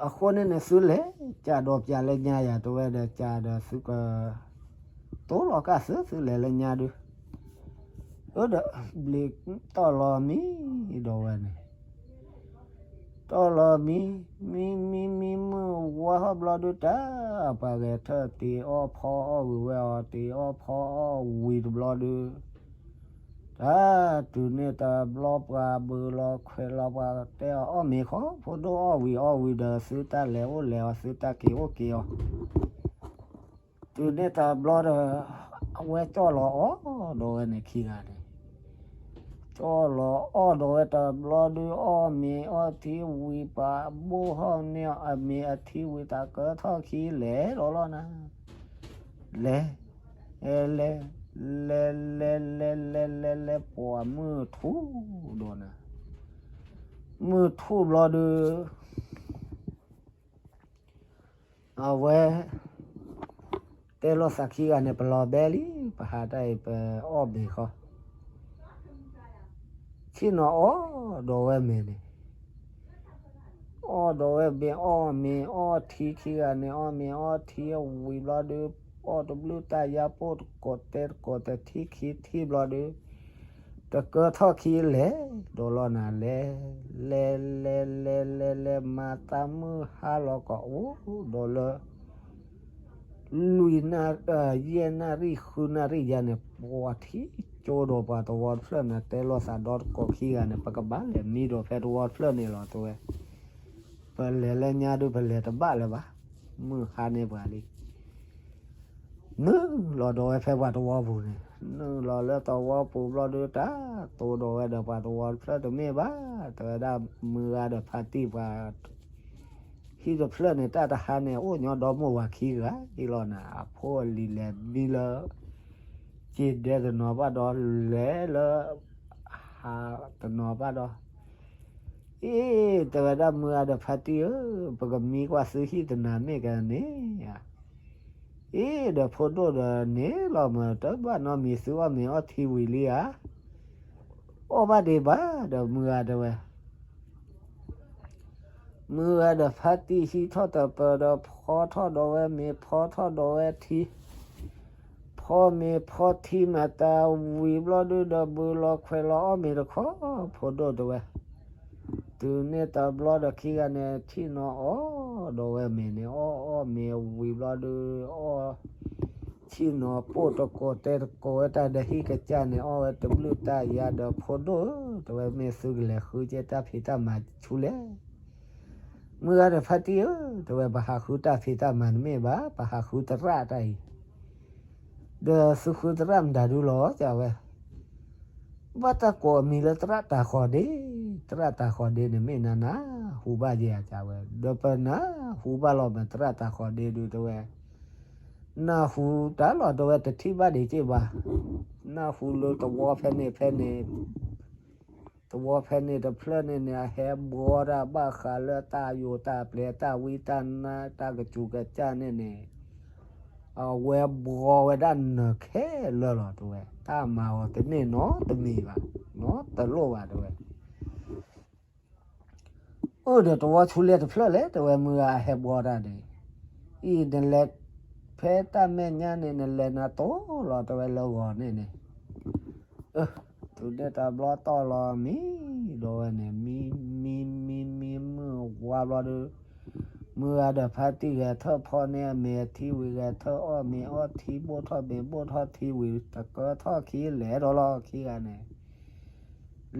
အဃိန့ၣ်န့ၣ် သုလဲၤကးဒီးပျးလၢညါယၤ တဲဝဲဒီး ကးဒီးသုက တိၢ်လီၤကၢ်သု သုလဲၤလၢညါဒု အၢဒီး ဘျံးတီၢ်လီၤမံဒီးဝဲန့ၣ် တီၢ်လီၤမံ, မံမံမံ မုၢ်ဝါထီၣ်ဘျီဒု တၢ်ပှၤဂဲၤထၢၣ်တ့အီၣ်ဖီအီၣ်ဝံၤဝဲအီၤ တ့အီၣ်ဖီအီၣ်ဝံၤတဘျီဒု တၢ်တုၤန့ၣ်တဘျီ ပှၤဘုးလီၤခွဲးလီၤ ပှၤတဲအီၤ အီၣ်မ့ၤခီ ဖိဒိၣ်အီၣ်ဝံၤအီၣ်ဝံၤဒီး သုတၢ်လဲၤအိၣ်လဲၤအီၤ သုတၢ်က့ၤအိၣ်က့ၤအီၤ. တုၤန့ၣ်တဘျီဒီး အဝဲကၠီၣ်လီၤအီၣ်ဒီးဝဲန့ၣ်ခံဂၤန့ၣ် ကၠီၣ်လီၤအီၣ်ဒီးဝဲတဘျီဒု အီၣ်မ့ၤအီၣ်ထံဝံၤ ပှၤဘိၣ်ထီၣ်န့ၢ်အီၤအမ့ၤအထံဝံၤ တၢ်ကၢထီၣ်ခံလဲၤလီၤလီၤနၤ လဲၤ လဲၤ လဲၤ လဲၤ လဲၤ လဲၤ လဲၤ လဲၤ ပှၤမုၢ်ထူၣ်ဒီးနၤ မုၢ်ထူၣ်ဘျီဒု အဝဲ တဲလိာ်သးခံဂၤန့ၣ် ပလီၤဘဲလံ ပဟးတၢ်အံၤ ပအီၣ်မ့ၤဃီ ဆ့ၣ်နီၤအီၣ်ဒီးဝဲမ့ၤန့ၣ် အီၣ်ဒီးဝဲမ့ၤ အီၣ်မ့ၤအီၣ်ထံခံဂၤန့ၣ် အီၣ်မ့ၤအီၣ်ထံဝံၤဘျီဒု အီၣ်တဘျုးတၢ်ယါပိၢ်တကိးတဲတကိး တထံၣ်ခံထံၣ်ဘျီဒု တကၢထီၣ်ခံလဲၤဒီးလီၤနၤ လဲၤ လဲၤ လဲၤ လဲၤ လဲၤ လဲၤ မၤသးမုၢ်ဟါလီၤကအိၣ်ဒီးလၢ လွံၢ်နၣ်, ယဲၢ်နၣ်ရံၣ် ဃုနၣ်ရံၣ်ယါန့ၣ် ပှၤထံၣ်ကၠိဒီးပှၤသဝီတဖျၢၣ်န့ၣ် တဲလိာ်သးဒီးတကိးခံဂၤန့ၣ် ပကဘၣ်လဲၤမံဒီးဖဲသဝီတဖျၢၣ်န့ၣ်လီၤ တဲဝဲ. ပလဲၤလၢညါဒုး ပလဲၤတဘၣ်လၢၤဘၣ်, မုၢ်ဟါန့ၢ်ပှၤလံ. နုာ်လီၤဒီးဝဲဖဲပှၤသဝီပူၤန့ၣ်, နုာ်လီၤလၢသဝီပူၤဘျီဒုး တၢ်တိၤဒီးဝဲဒီးပှၤသဝီတဖျၢၣ်တမ့ၢ်ဘၣ်, တဲဝဲဒၣ်မုၢ်ဂၤဒီးဖါတံၢ်ပှၤ ဟံၣ်တဖျၢၣ်န့ၣ် တၢ်တဟါန့ၣ် အိၣ်ညီဒီမိၢ်ဝၤခံဂၤအံၤလီၤနၤ, အဖိအလံၤလဲၤမံလၢ က့ၤဒဲတနီၤဘၣ်ဒီး လဲၤလၢ ဟးတနီၤဘၣ်ဒီး အ့, တဲဝဲဒၣ်မုၢ်ဂၤဒီးဖါတံၢ်ဧၢ, ပကမံကွၢ်သုဟံၣ်တနၤမ့ၢ်ကန့ၣ်ဧါ. အ့, ဒီးဖိဒိၣ်ဒီးန့ၣ်လီၤမး တဘၣ်နီတမံၤသုအီၣ်မ့ၤအီထံဝံၤလံဧါ. အီၣ်ဘၣ်ဒံးဘၣ်ဒီးမုၢ်ဂၤတဲဝဲ မုၢ်ဂၤဒီးဖါတံၢ်ဟံးထီၣ်တပၢၤဒီးဖီထီၣ်ဒီးဝဲမ့ၤ ဖီထီၣ်ဒီးဝဲထံ, ဖီမ့ၤဖီထံမၤတၢ်ဝံၤဘျီဒုးဒီး ဘုလီၤခွဲးလီၤအီၣ်မ့ၤတခီ, ဖိဒိၣ်တဲဝဲ. တုၤန့ၣ်တဘျီဒီးခံဂၤန့ၣ် ဆ့ၣ်နီၤအီၣ်ဒီးဝဲမ့ၤန့ၣ် အီၣ်အီၣ်မ့ၤဝံၤဘျီဒုး အီၣ် ဆ့ၣ်နီၤပိၢ်တကိးတဲတကိးဝဲတၢ်ဒီးဟံၣ်ကစၢ်န့ၣ် အီၣ်ဝဲတဘျုးတၢ်ယါဒီး ဖိဒိၣ်ဧၢ, တဲဝဲမ့ၢ်သုကလဲၤဃုကဲတၢ်ဖံးတၢ်မၤဆူလဲၣ်. မုၢ်ဂၤဒီးဖါတံၢ်ဧၢ, တဲဝဲပဟးဃုတၢ်ဖံးတၢ်မၤတမ့ၢ်ဘၣ်, ပဟးဃုသရၣ်တၢ်အံၤ, ဒီးသုဃုသရၣ်မတၤဒုလီၤ တဲဝဲ. ဘၣ်တၢ်ကိးအမံၤလၢသရၣ်တၤဃီၤဒ့, သရၣ်တၤဃီၤဒ့န့ၣ်မ့ၢ်နၤနၤ, ဟူဘၣ်ယဲဧါ တဲဝဲ, ဒီးပနၢ်ဟူဘၣ်လီၤမး သရၣ်တၤဃီၤဒ့ဒုတဲဝဲ, နၢ်ဟူတၢ်လီၤတဲဝဲ တထံၣ်ဘၣ်ဒံးက့ၢ်ဘၣ်, နၢ်ဟူလၢသဝီဖဲန့ၣ်ဖဲန့ၣ် သဝီဖဲန့ၣ်တဖျၢၣ်န့ၣ်န့ၣ် အဟဲဘှီတၢ်ဘၣ်ဃးလၢတၢ်ယိာ်တၢ်ပျဲ တၢ်ဝံတၢ်နါ တၢ်ကစူၤကစၢ်န့ၣ်န့ၣ်, အဝဲဘှီဝဲဒၣ်နၢၤခဲလၢာ်လီၤတဲဝဲ, တၢ်မၤအီၤတန့ၢ်နီတမံၤဘၣ်, နီတလိၣ်ဘၣ်တဲဝဲ. အိၣ်ဒီးသဝီဆူလဲၣ်တဖျၢၣ်လဲၣ် တဲဝဲမုၢ်ဂၤအဟဲဘှီတၢ်န့ၣ်, အံၤနလဲၤဖဲတၢ်မဲာ်ညါန့ၣ် နလဲၤနၤတိၢ်လီၤတဲဝဲလၢဂီၤန့ၣ်န့ၣ် တုၤန့ၣ်တဘျီတီၢ်လီၤမံဒီးဝဲန့ၣ် မံ မံ မံ မံ မုၢ်ဝါဘျီဒီး, မုၢ်ဂၤဒီးဖါတံၢ်ဂဲၤထၢၣ်ဖီန့ၢ်အမ့ၤအထံဝံၤ ဂဲၤထၢၣ်အီၣ်မ့ၤအီထံ ဘိၣ်ထီၣ်မ့ၤဘိၣ်ထီၣ်ထံဝံၤ တကၢထီၣ်ခံလဲၤဒီးလီၤခံဂၤန့ၣ်,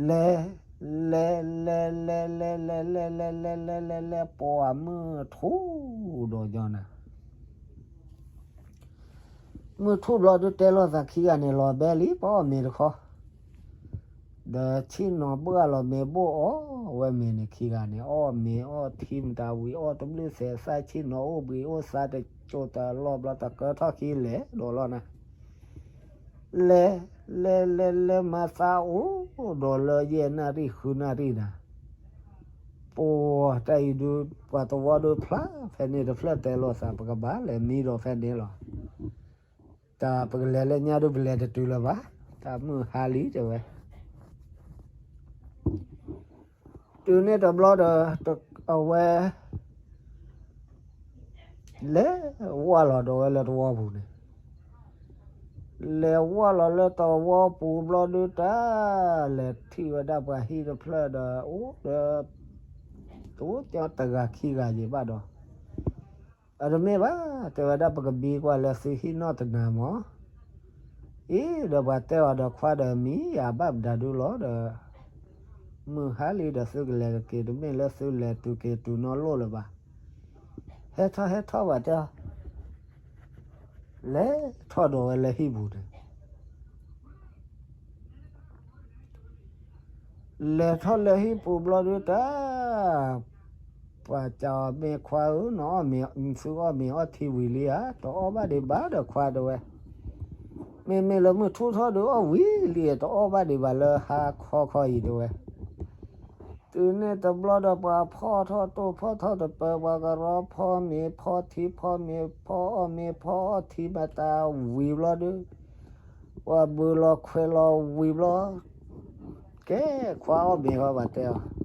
လဲၤ လဲၤ လဲၤ လဲၤ လဲၤ လဲၤ လဲၤ လဲၤ လဲၤ လဲၤ လဲၤ ပှၤမုၢ်ထူၣ်ဒီးညီနၤ မုၢ်ထူၣ်ဘျီဒုးတဲလိာ်သးခံဂၤန့ၣ် လီၤဘဲလံ ပအီၣ်မ့ၤတခီ, ဒီးဆ့ၣ်နီၤဘှၣ်လီၤမ့ၤဘိၣ်အီၣ်ဝဲမ့ၤန့ၣ် ခံဂၤန့ၣ် အီၣ်မ့ၤအီၣ်ထံမတၤဝံၤ အီၣ်တဘျုးသဲးသၣ် ဆ့ၣ်နီၤအိၣ်ဘှံးအိၣ်သါတစိၤတလီၢ်ဘျီ တကၢထီၣ်ခံလဲၤဒီးလီၤနၤ လဲၤ လဲၤ လဲၤ လဲၤ မၤသးအိၣ်ဒီးလၢယဲၢ်နၣ်ရံၣ်ဃုနၣ်ရံၣ်နၤ, ပှၤတၢ်အံၤဒုး ပှၤသဝီဒုးဖျါ ဖဲန့ၣ်တဖျၢၣ်တဲလိာ်သး ပကဘၣ်လဲၤမံဒီးဖဲန့ၣ်လီၤ. တၢ်ပကလဲၤလၢညါဒုး ပလဲၤတတုၤလၢၤဘၣ်, တၢ်မုၢ်ဟါလံတဲဝဲ တုၤန့ၣ်တဘျီဒီး အဝဲ လဲၤဝၢ်လီၤဒီးဝဲလၢသဝီပူၤန့ၣ်, လဲၤဝၢ်လီၤလၢသဝီပူၤဘျီဒုး တၢ်လဲၤထံၣ်ဝဲဒၣ်ပှၤဟံၣ်တဖျၢၣ်ဒီး အိၣ်ဒီး တအိၣ်ကတဂၤခံဂၤယံၤဘၣ်ဒီး အတမ့ၢ်ဘၣ်, တဲဝဲဒၣ်ပကဘံကွၢ်လၢသုဟံၣ်နီၢ်တနၤမး, အံၤဒီးပှၤတဲအီၤဒီး ခွါဒီးမံယၤဘၣ်မတၤဒုလီၤဒီး မုၢ်ဟါလံဒီးသုကလဲၤက့ၤ တမ့ၢ်လၢသုလဲၤတုၤက့ၤတုၤနီတလိၣ်လၢၤဘၣ်, ဟဲထီၣ်ဟဲထီၣ်ဘၣ်တဲအီၤ လဲၤထီၣ်ဒီးဝဲလၢဟံၣ်ပူၤန့ၣ် လဲၤထီၣ်လၢဟံၣ်ပူၤဘျီဒုးတၢ် ပှၤစံးအီၤမ့ၢ်ခွါဧၢ, နအီၣ်မ့ၤ သုအီၣ်မ့ၤအီထံဝံၤလံဧါ, တအီၣ်ဘၣ်ဒံးဘၣ်ဒီးခွါတဲဝဲ, မ့မ့ၢ်လၢမုၢ်ထူၣ်ထီၣ်ဒုးအီၣ်ဝံၤလံ, တအီၣ်ဘၣ်ဒံးဘၣ်လၢဟါခီခီအံၤတဲဝဲ တုၤန့ၣ်တဘျီဒီးပှၤဖီၣ်ထီၣ်တိၢ်ဖီၣ်ထီၣ်တပၢၤ ပှၤကရီဖီမ့ၤဖီထံဖီမ့ၤ ဖီအီၣ်မ့ၤဖီအီၣ်ထံမၤတၢ်ဝံၤဘျီဒုး ပှၤဘုးလီၤခွဲးလီၤဝံၤဘျီ ကဲခွါအီၣ်မ့ၤဃီဘၣ်တဲအီၤ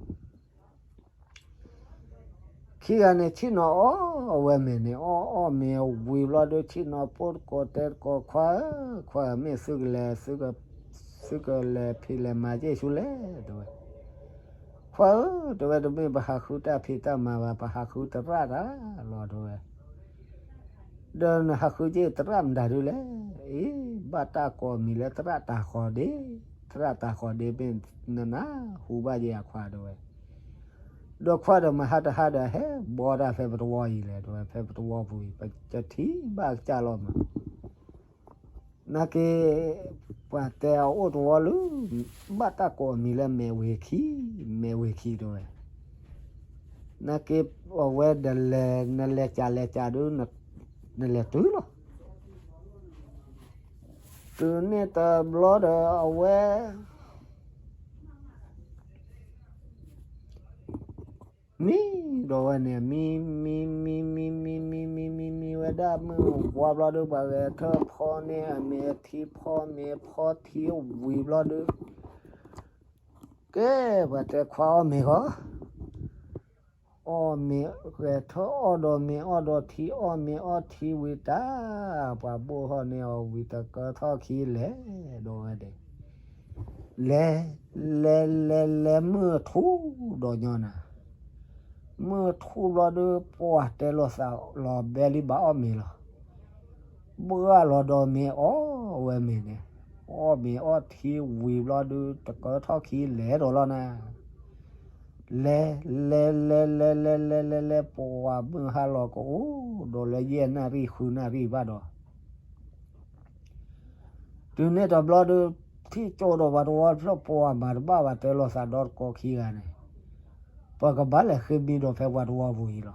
ခံဂၤန့ၣ် ဆ့ၣ်နီၤအီၣ်ဝဲမ့ၤန့ၣ် အီၣ်အီၣ်မ့ၤဝံၤဘျီဒုး ဆ့ၣ်နီၤပိၢ်တကိးတဲတကိး ခွါဧၢ, ခွါဧၢ မ့ၢ်သုကလဲၤ သုကလဲၤဖံးလဲၤမၤက့ၢ်ဆူလဲၣ် တဲဝဲ. ခွါဧၢ တဲဝဲ တမ့ၢ်ပဟးဃုတၢ်ဖံးတၢ်မၤဘၣ် ပဟးဃုသရၣ်တၢ်လီၤ တဲဝဲ. ဒီးနဟးဃုက့ၤသရၣ်မတၤဒုလဲၣ်. အ့ ဘၣ်တၢ်ကိးအမံၤလၢသရၣ်တၤဃီၤဒ့, သရၣ်တၤဃီၤဒ့မ့ၢ်နနၢ်ဟူဘၣ်ယဲအခွါတဲဝဲ. ဒီးခွါဒီးမဟါတဟါဒီးဟဲဘီတၢ်ဖဲပတဝီအံၤလဲၣ်တဲဝဲ, ဖဲပတဝီပူၤအံၤ ပကထံၣ်ဘၣ်ကစၢ်လီၤမး. နာ်က့ ပှၤတဲအအိၣ်တဝီလၢ ဘၣ်တၢ်ကိးအမံၤလၢမဲာ်ဝ့ၤခံ, မဲာ်ဝ့ၤခံတဲဝဲ. နာ်က့ အဝဲဒီးလဲၤ နလဲၤကးလဲၤကးဒု နလဲၤတုၤလီၤ. တုၤန့ၣ်တဘျီဒီးအဝဲ မံဒီးဝဲန့ၣ် မံ မံ မံ မံ မံ မံ မံ မံ မံဝဲဒၣ်မုၢ်ဝါဘျီဒု ပှၤဂဲၤထၢၣ်ဖီန့ၢ်အမ့ၤအထံဖီ မ့ၤဖီထံဝံၤဘျီဒု ကဲ ပှၤတဲခွါအီၣ်မ့ၤဃီ အီၣ်မ့ၤ ဂဲၤထၢၣ်အီၣ်ဒီးမ့ၤအီၣ်ဒီးထံ အီၣ်မ့ၤအီၣ်ထံဝံၤတၢ် ပှၤဘိၣ်ဟီၣ်န့ၢ်အီၤဝံၤတကၢထီၣ်ခံလဲၤဒီးဝဲဒၣ် လဲၤ လဲၤ လဲၤ လဲၤမုၢ်ထူၣ်ဒီးညီနၤ, မုၢ်ထူၣ်ဘျီဒု ပှၤတဲလိာ်သးလီၤဘဲလံဘၣ်အီၣ်မ့ၤလီၤ. ဘှၣ်လီၤဒီးမ့ၤအီၣ်ဝဲမ့ၤန့ၣ်, အီၣ်မ့ၤအီၣ်ထံဝံၤဘျီဒု တကၢထီၣ်ခံလဲၤဒီးလီၤနၤ. လဲၤ လဲၤ လဲၤ လဲၤ လဲၤ လဲၤ လဲၤ ပှၤမုၢ်ဟါလီၤကအိၣ် ဒီးလၢယဲၢ်နၣ်ရံၣ်ဃုနၣ်ရံၣ်ဘၣ်ဒီး တုၤန့ၣ်တဘျီဒု ထံၣ်ကၠိဒီးပှၤတဝီဖျၢၣ် ပှၤမၤတဘၣ်ဘၣ်တဲလိာ်သးဒီတကိးခံဂၤန့ၣ်, ပကဘၣ်လဲၤဃ့မံဒီးဖဲပှၤတဝီပူၤအံၤလီၤ.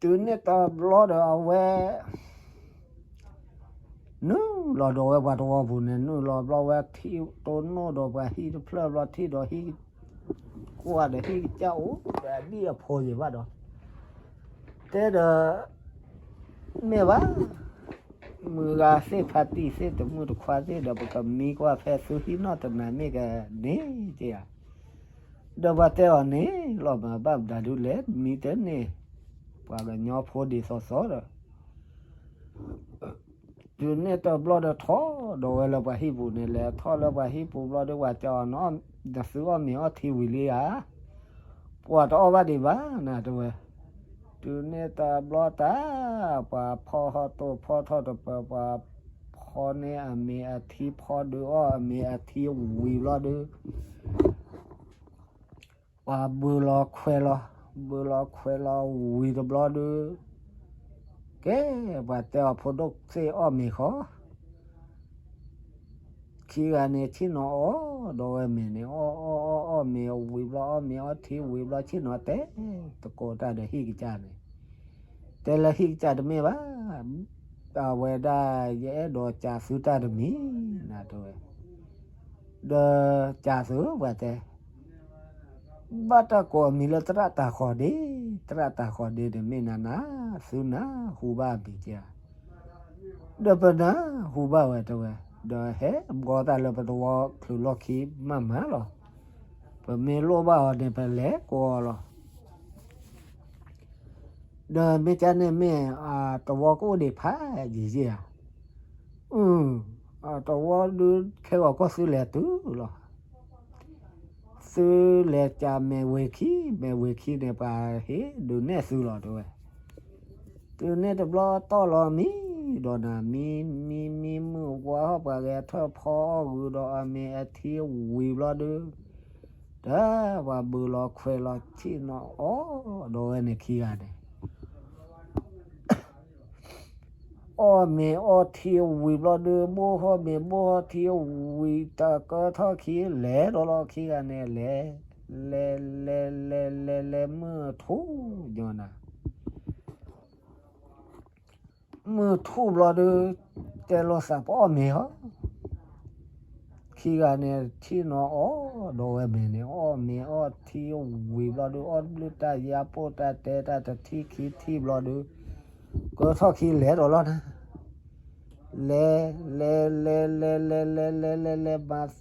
တုၤန့ၣ်တဘျီဒီးအဝဲ နုာ်လီၤဒီးဝဲပှၤတဝီပူၤန့ၣ် နုာ်လီၤဘျီဝဲထံၣ်တိၢ်နီၣ်ဒီးပှၤဟံၣ်တဖျၢၣ်ဘျီထံၣ်ဒီးဟံၣ် ကွၢ်ဒီးဟံၣ်ကစၢ်အိၣ်ဒီးအဒံၣ်အဖိယံၤဘၣ်ဒီး တဲဒီး မ့ၢ်ဘၣ် မုၢ်ဂၤသ့ၣ်ဖါတံၢ်သ့ၣ်တမုၢ်တခွါသ့ၣ်ဒီး ပကမံကွၢ်ဖဲသုဟံၣ်နီၣ်တနၤမ့ၢ်ကန့ၣ်က့ဧါ. ဒီးပှၤတဲအီၤန့ၣ် လီၤမးဘၣ်မတၤဒုလဲၣ် မံတန့ၢ် ပှၤကညီဖိဒ်သိးသိးဒီး တုၤန့ၣ်တဘျီဒီးထီၣ်ဒီးဝဲလၢပှၤဟံၣ်ပူၤန့ၣ် လဲၤထီၣ်လၢပှၤဟံၣ်ပူၤဘျီဒီး ပှၤတဲအီၤနီၤ နသုအီၣ်မ့ၤအီၣ်ထံဝံၤလံဧါ. ပှၤတအီၣ်ဘၣ်ဒံးဘၣ်နၤတဲဝဲ. တုၤန့ၣ်တဘျီတၢ် ပှၤဖီၣ်ဟီၣ်တိၢ်ဖီၣ်ထီၣ်တပၢၤ ပှၤဖီန့ၢ်အမ့ၤအထံ ဖီဒုးအီၣ်အမ့ၤအထံဝံၤဘျီဒုး ပှၤဘုးလီၤခွဲးလီၤ, ဘုးလီၤခွဲးလီၤဝံၤတဘျီဒုး ကဲ ပှၤတဲအီၤဖိဒိၣ်သ့ၣ်အီၣ်မ့ၤဃီ ခံဂၤန့ၣ်ဆ့ၣ်နီၤအီၣ်ဒီးဝဲမ့ၤန့ၣ် အီၣ်အီၣ်အီၣ်အီၣ်မ့ၤဝံၤဘျီ အီၣ်မ့ၤအီထံဝံၤဘျီ ဆ့ၣ်နီၤတဲ တကိးတၢ်ဒီးဟံၣ်ကစၢ်န့ၣ် တဲလၢဟံၣ်ကစၢ်တမ့ၢ်ဘၣ် အဝဲဒၣ်ယအဲၣ်ဒိးကးသုတၢ်တမံၤနၤတဲဝဲ ဒီးကးသုပှၤတဲ ဘၣ်တၢ်ကိးအမံၤလၢသရၣ်တၤဃီၤဒ့, သရၣ်တၤဃီၤဒ့န့ၣ်မ့ၢ်နၤနၤ သုနၢ်ဟူဘၣ်အမံၤက့ဧါ. ဒီးပနၢ်ဟူဘၣ်ဝဲတဲဝဲ, ဒီးဟဲဘှီတၢ်လၢပတဝီချုးလီၢ်ခံမးမးလီၤ. ပမ့ၢ်လိၣ်ဘၣ်အီၤန့ၣ် ပလဲၤကိးအီၤလီၤ. ဒီးမ့ၢ်ကန့ၣ်မ့ၢ် တဝီကအိၣ်ဒံးဖးယံာ်ယံာ်ဧါ. အ တဝီဒုး ခဲဂီၤကီၢ်သုလဲၤတုၤလီၤ. သုလဲၤကးမဲာ်ဝ့ၤခံ, မဲာ်ဝ့ၤခံန့ၣ် ပှၤဟ့ၣ်ဒုးနဲၣ်သုလီၤတဲဝဲ. တုၤန့ၣ်တဘျီတီၢ်လီၤမံဒီးနၤ မံ မံ မံမုၢ်ဝါဟီၣ် ပှၤဂဲၤထၢၣ်ဖီအီၣ်ဂုၤဒီးအမ့ၤအထံဝံၤဘျီဒုး တၢ်ပှၤဘုးလီၤခွဲးလီၤ ဆ့ၣ်နီၤအီၣ်ဒီးဝဲန့ၣ်ခံဂၤန့ၣ် အီၣ်မ့ၤအီထံဝံၤဘျီဒုး ဘိၣ်ဟီၣ်မ့ၤဘိၣ်ဟီၣ်ထံဝံၤ တကၢထီၣ်ခံလဲၤဒီးလီၤခံဂၤန့ၣ်လဲၤ, လဲၤ လဲၤ လဲၤ လဲၤ လဲၤ မုၢ်ထူၣ်ညီနၤ မုၢ်ထူၣ်ဘျီဒုး တဲလိာ်သးပအီၣ်မ့ၤဟီ ခံဂၤန့ၣ် ဆ့ၣ်နီၤအီၣ်ဒီးဝဲမ့ၤန့ၣ် အီၣ်မ့ၤအီထံဝံၤဘျီဒုး အီၣ်ဘျုးတၢ်ယါပိၢ်တၢ်တဲတၢ်တထံၣ်ခံထံၣ်ဘျီဒုး ကၢထီၣ်ခံလဲၤဒီးလီၤနၤ လဲၤ လဲၤ လဲၤ လဲၤ လဲၤ လဲၤ လဲၤ လဲၤ မၤ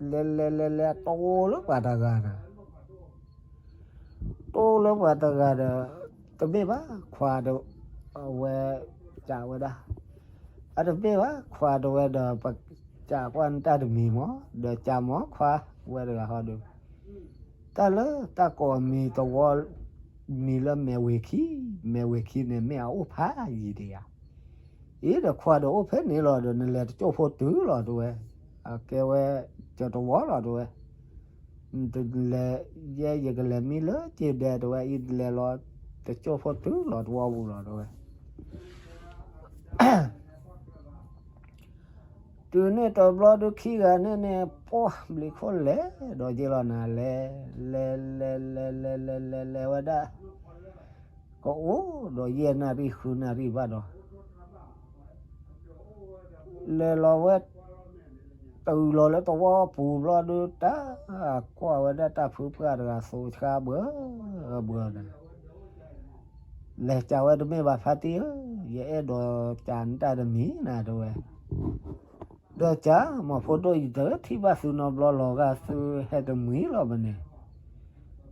လဲၤ လဲၤ လဲၤ လဲၤ တိၢ်လၢပှၤတဂၤနၤ တိၢ်လၢပှၤတဂၤဒီး တမ့ၢ်ဘၣ်ခွါဒီး အဝဲ ကးဝဲဒၣ် အတမ့ၢ်ဘၣ်ခွါတဝဲဒီး ပကးကွၢ်နတၢ်တမံၤမး ဒီးကးမးခွါဝဲတဂၤဟီဒီး တၢ်လၢတၢ်ကိးအမံၤတဝီ မံၤလၢမဲာ်ဝ့ၤခံ, မဲာ်ဝ့ၤခံန့ၣ်မ့ၢ်အအိၣ်ဖးယံၤဒံးဧါ. အံၤဒီးခွါဒီးအိၣ်ဖဲန့ၣ်လီၤဒီး နလဲၤတကၠိၣ်ဖိတုၤလီၤတဲဝဲ, အကဲဝဲ ကၠၢၤတဝီလီၤတဲဝဲ, လဲၤ, ယဲယကလဲၤမံလၢက့ၤဒဲတဲဝဲ, အံၤလဲၤလီၤတကၠိၣ်ဖိတုၤလီၤတဝီပူၤလီၤတဲဝဲ. တုၤန့ၣ်တဘျီဒုးခံဂၤန့ၣ်န့ၣ် ပှၢ်ဘျံးခိၣ်လဲၤဒီးက့ၤလီၤနၤလဲၤ, လဲၤ လဲၤ လဲၤ လဲၤ လဲၤ လဲၤ လဲၤဝဲဒၣ်, ကအိၣ်ဒီးယဲၢ်နၣ်ရံၣ်ဃုနၣ်ရံၣ်ဘၣ်ဒီး လဲၤလီၤဝဲ, တုၤလီၤလၢတဝီပူၤဘျီဒုး တၢ်ကွၢ်ဝဲဒၣ်တၢ်ဖုပှၢ်တဂၤသိးဆါဘၢဘၢန့ၣ်, လဲၤကးဝဲတမ့ၢ်ဘၣ်ဖါတံၢ်ဧၢ, ယအဲၣ်ဒိးကးနတၢ်တမံၤနၤတဲဝဲ. ဒီးကးမးဖိဒိၣ် ယတထံၣ်ဘၣ်သုနီတဘျီလီၤဂာ် သုဟဲတမှံၤလီၤမးန့ၣ်.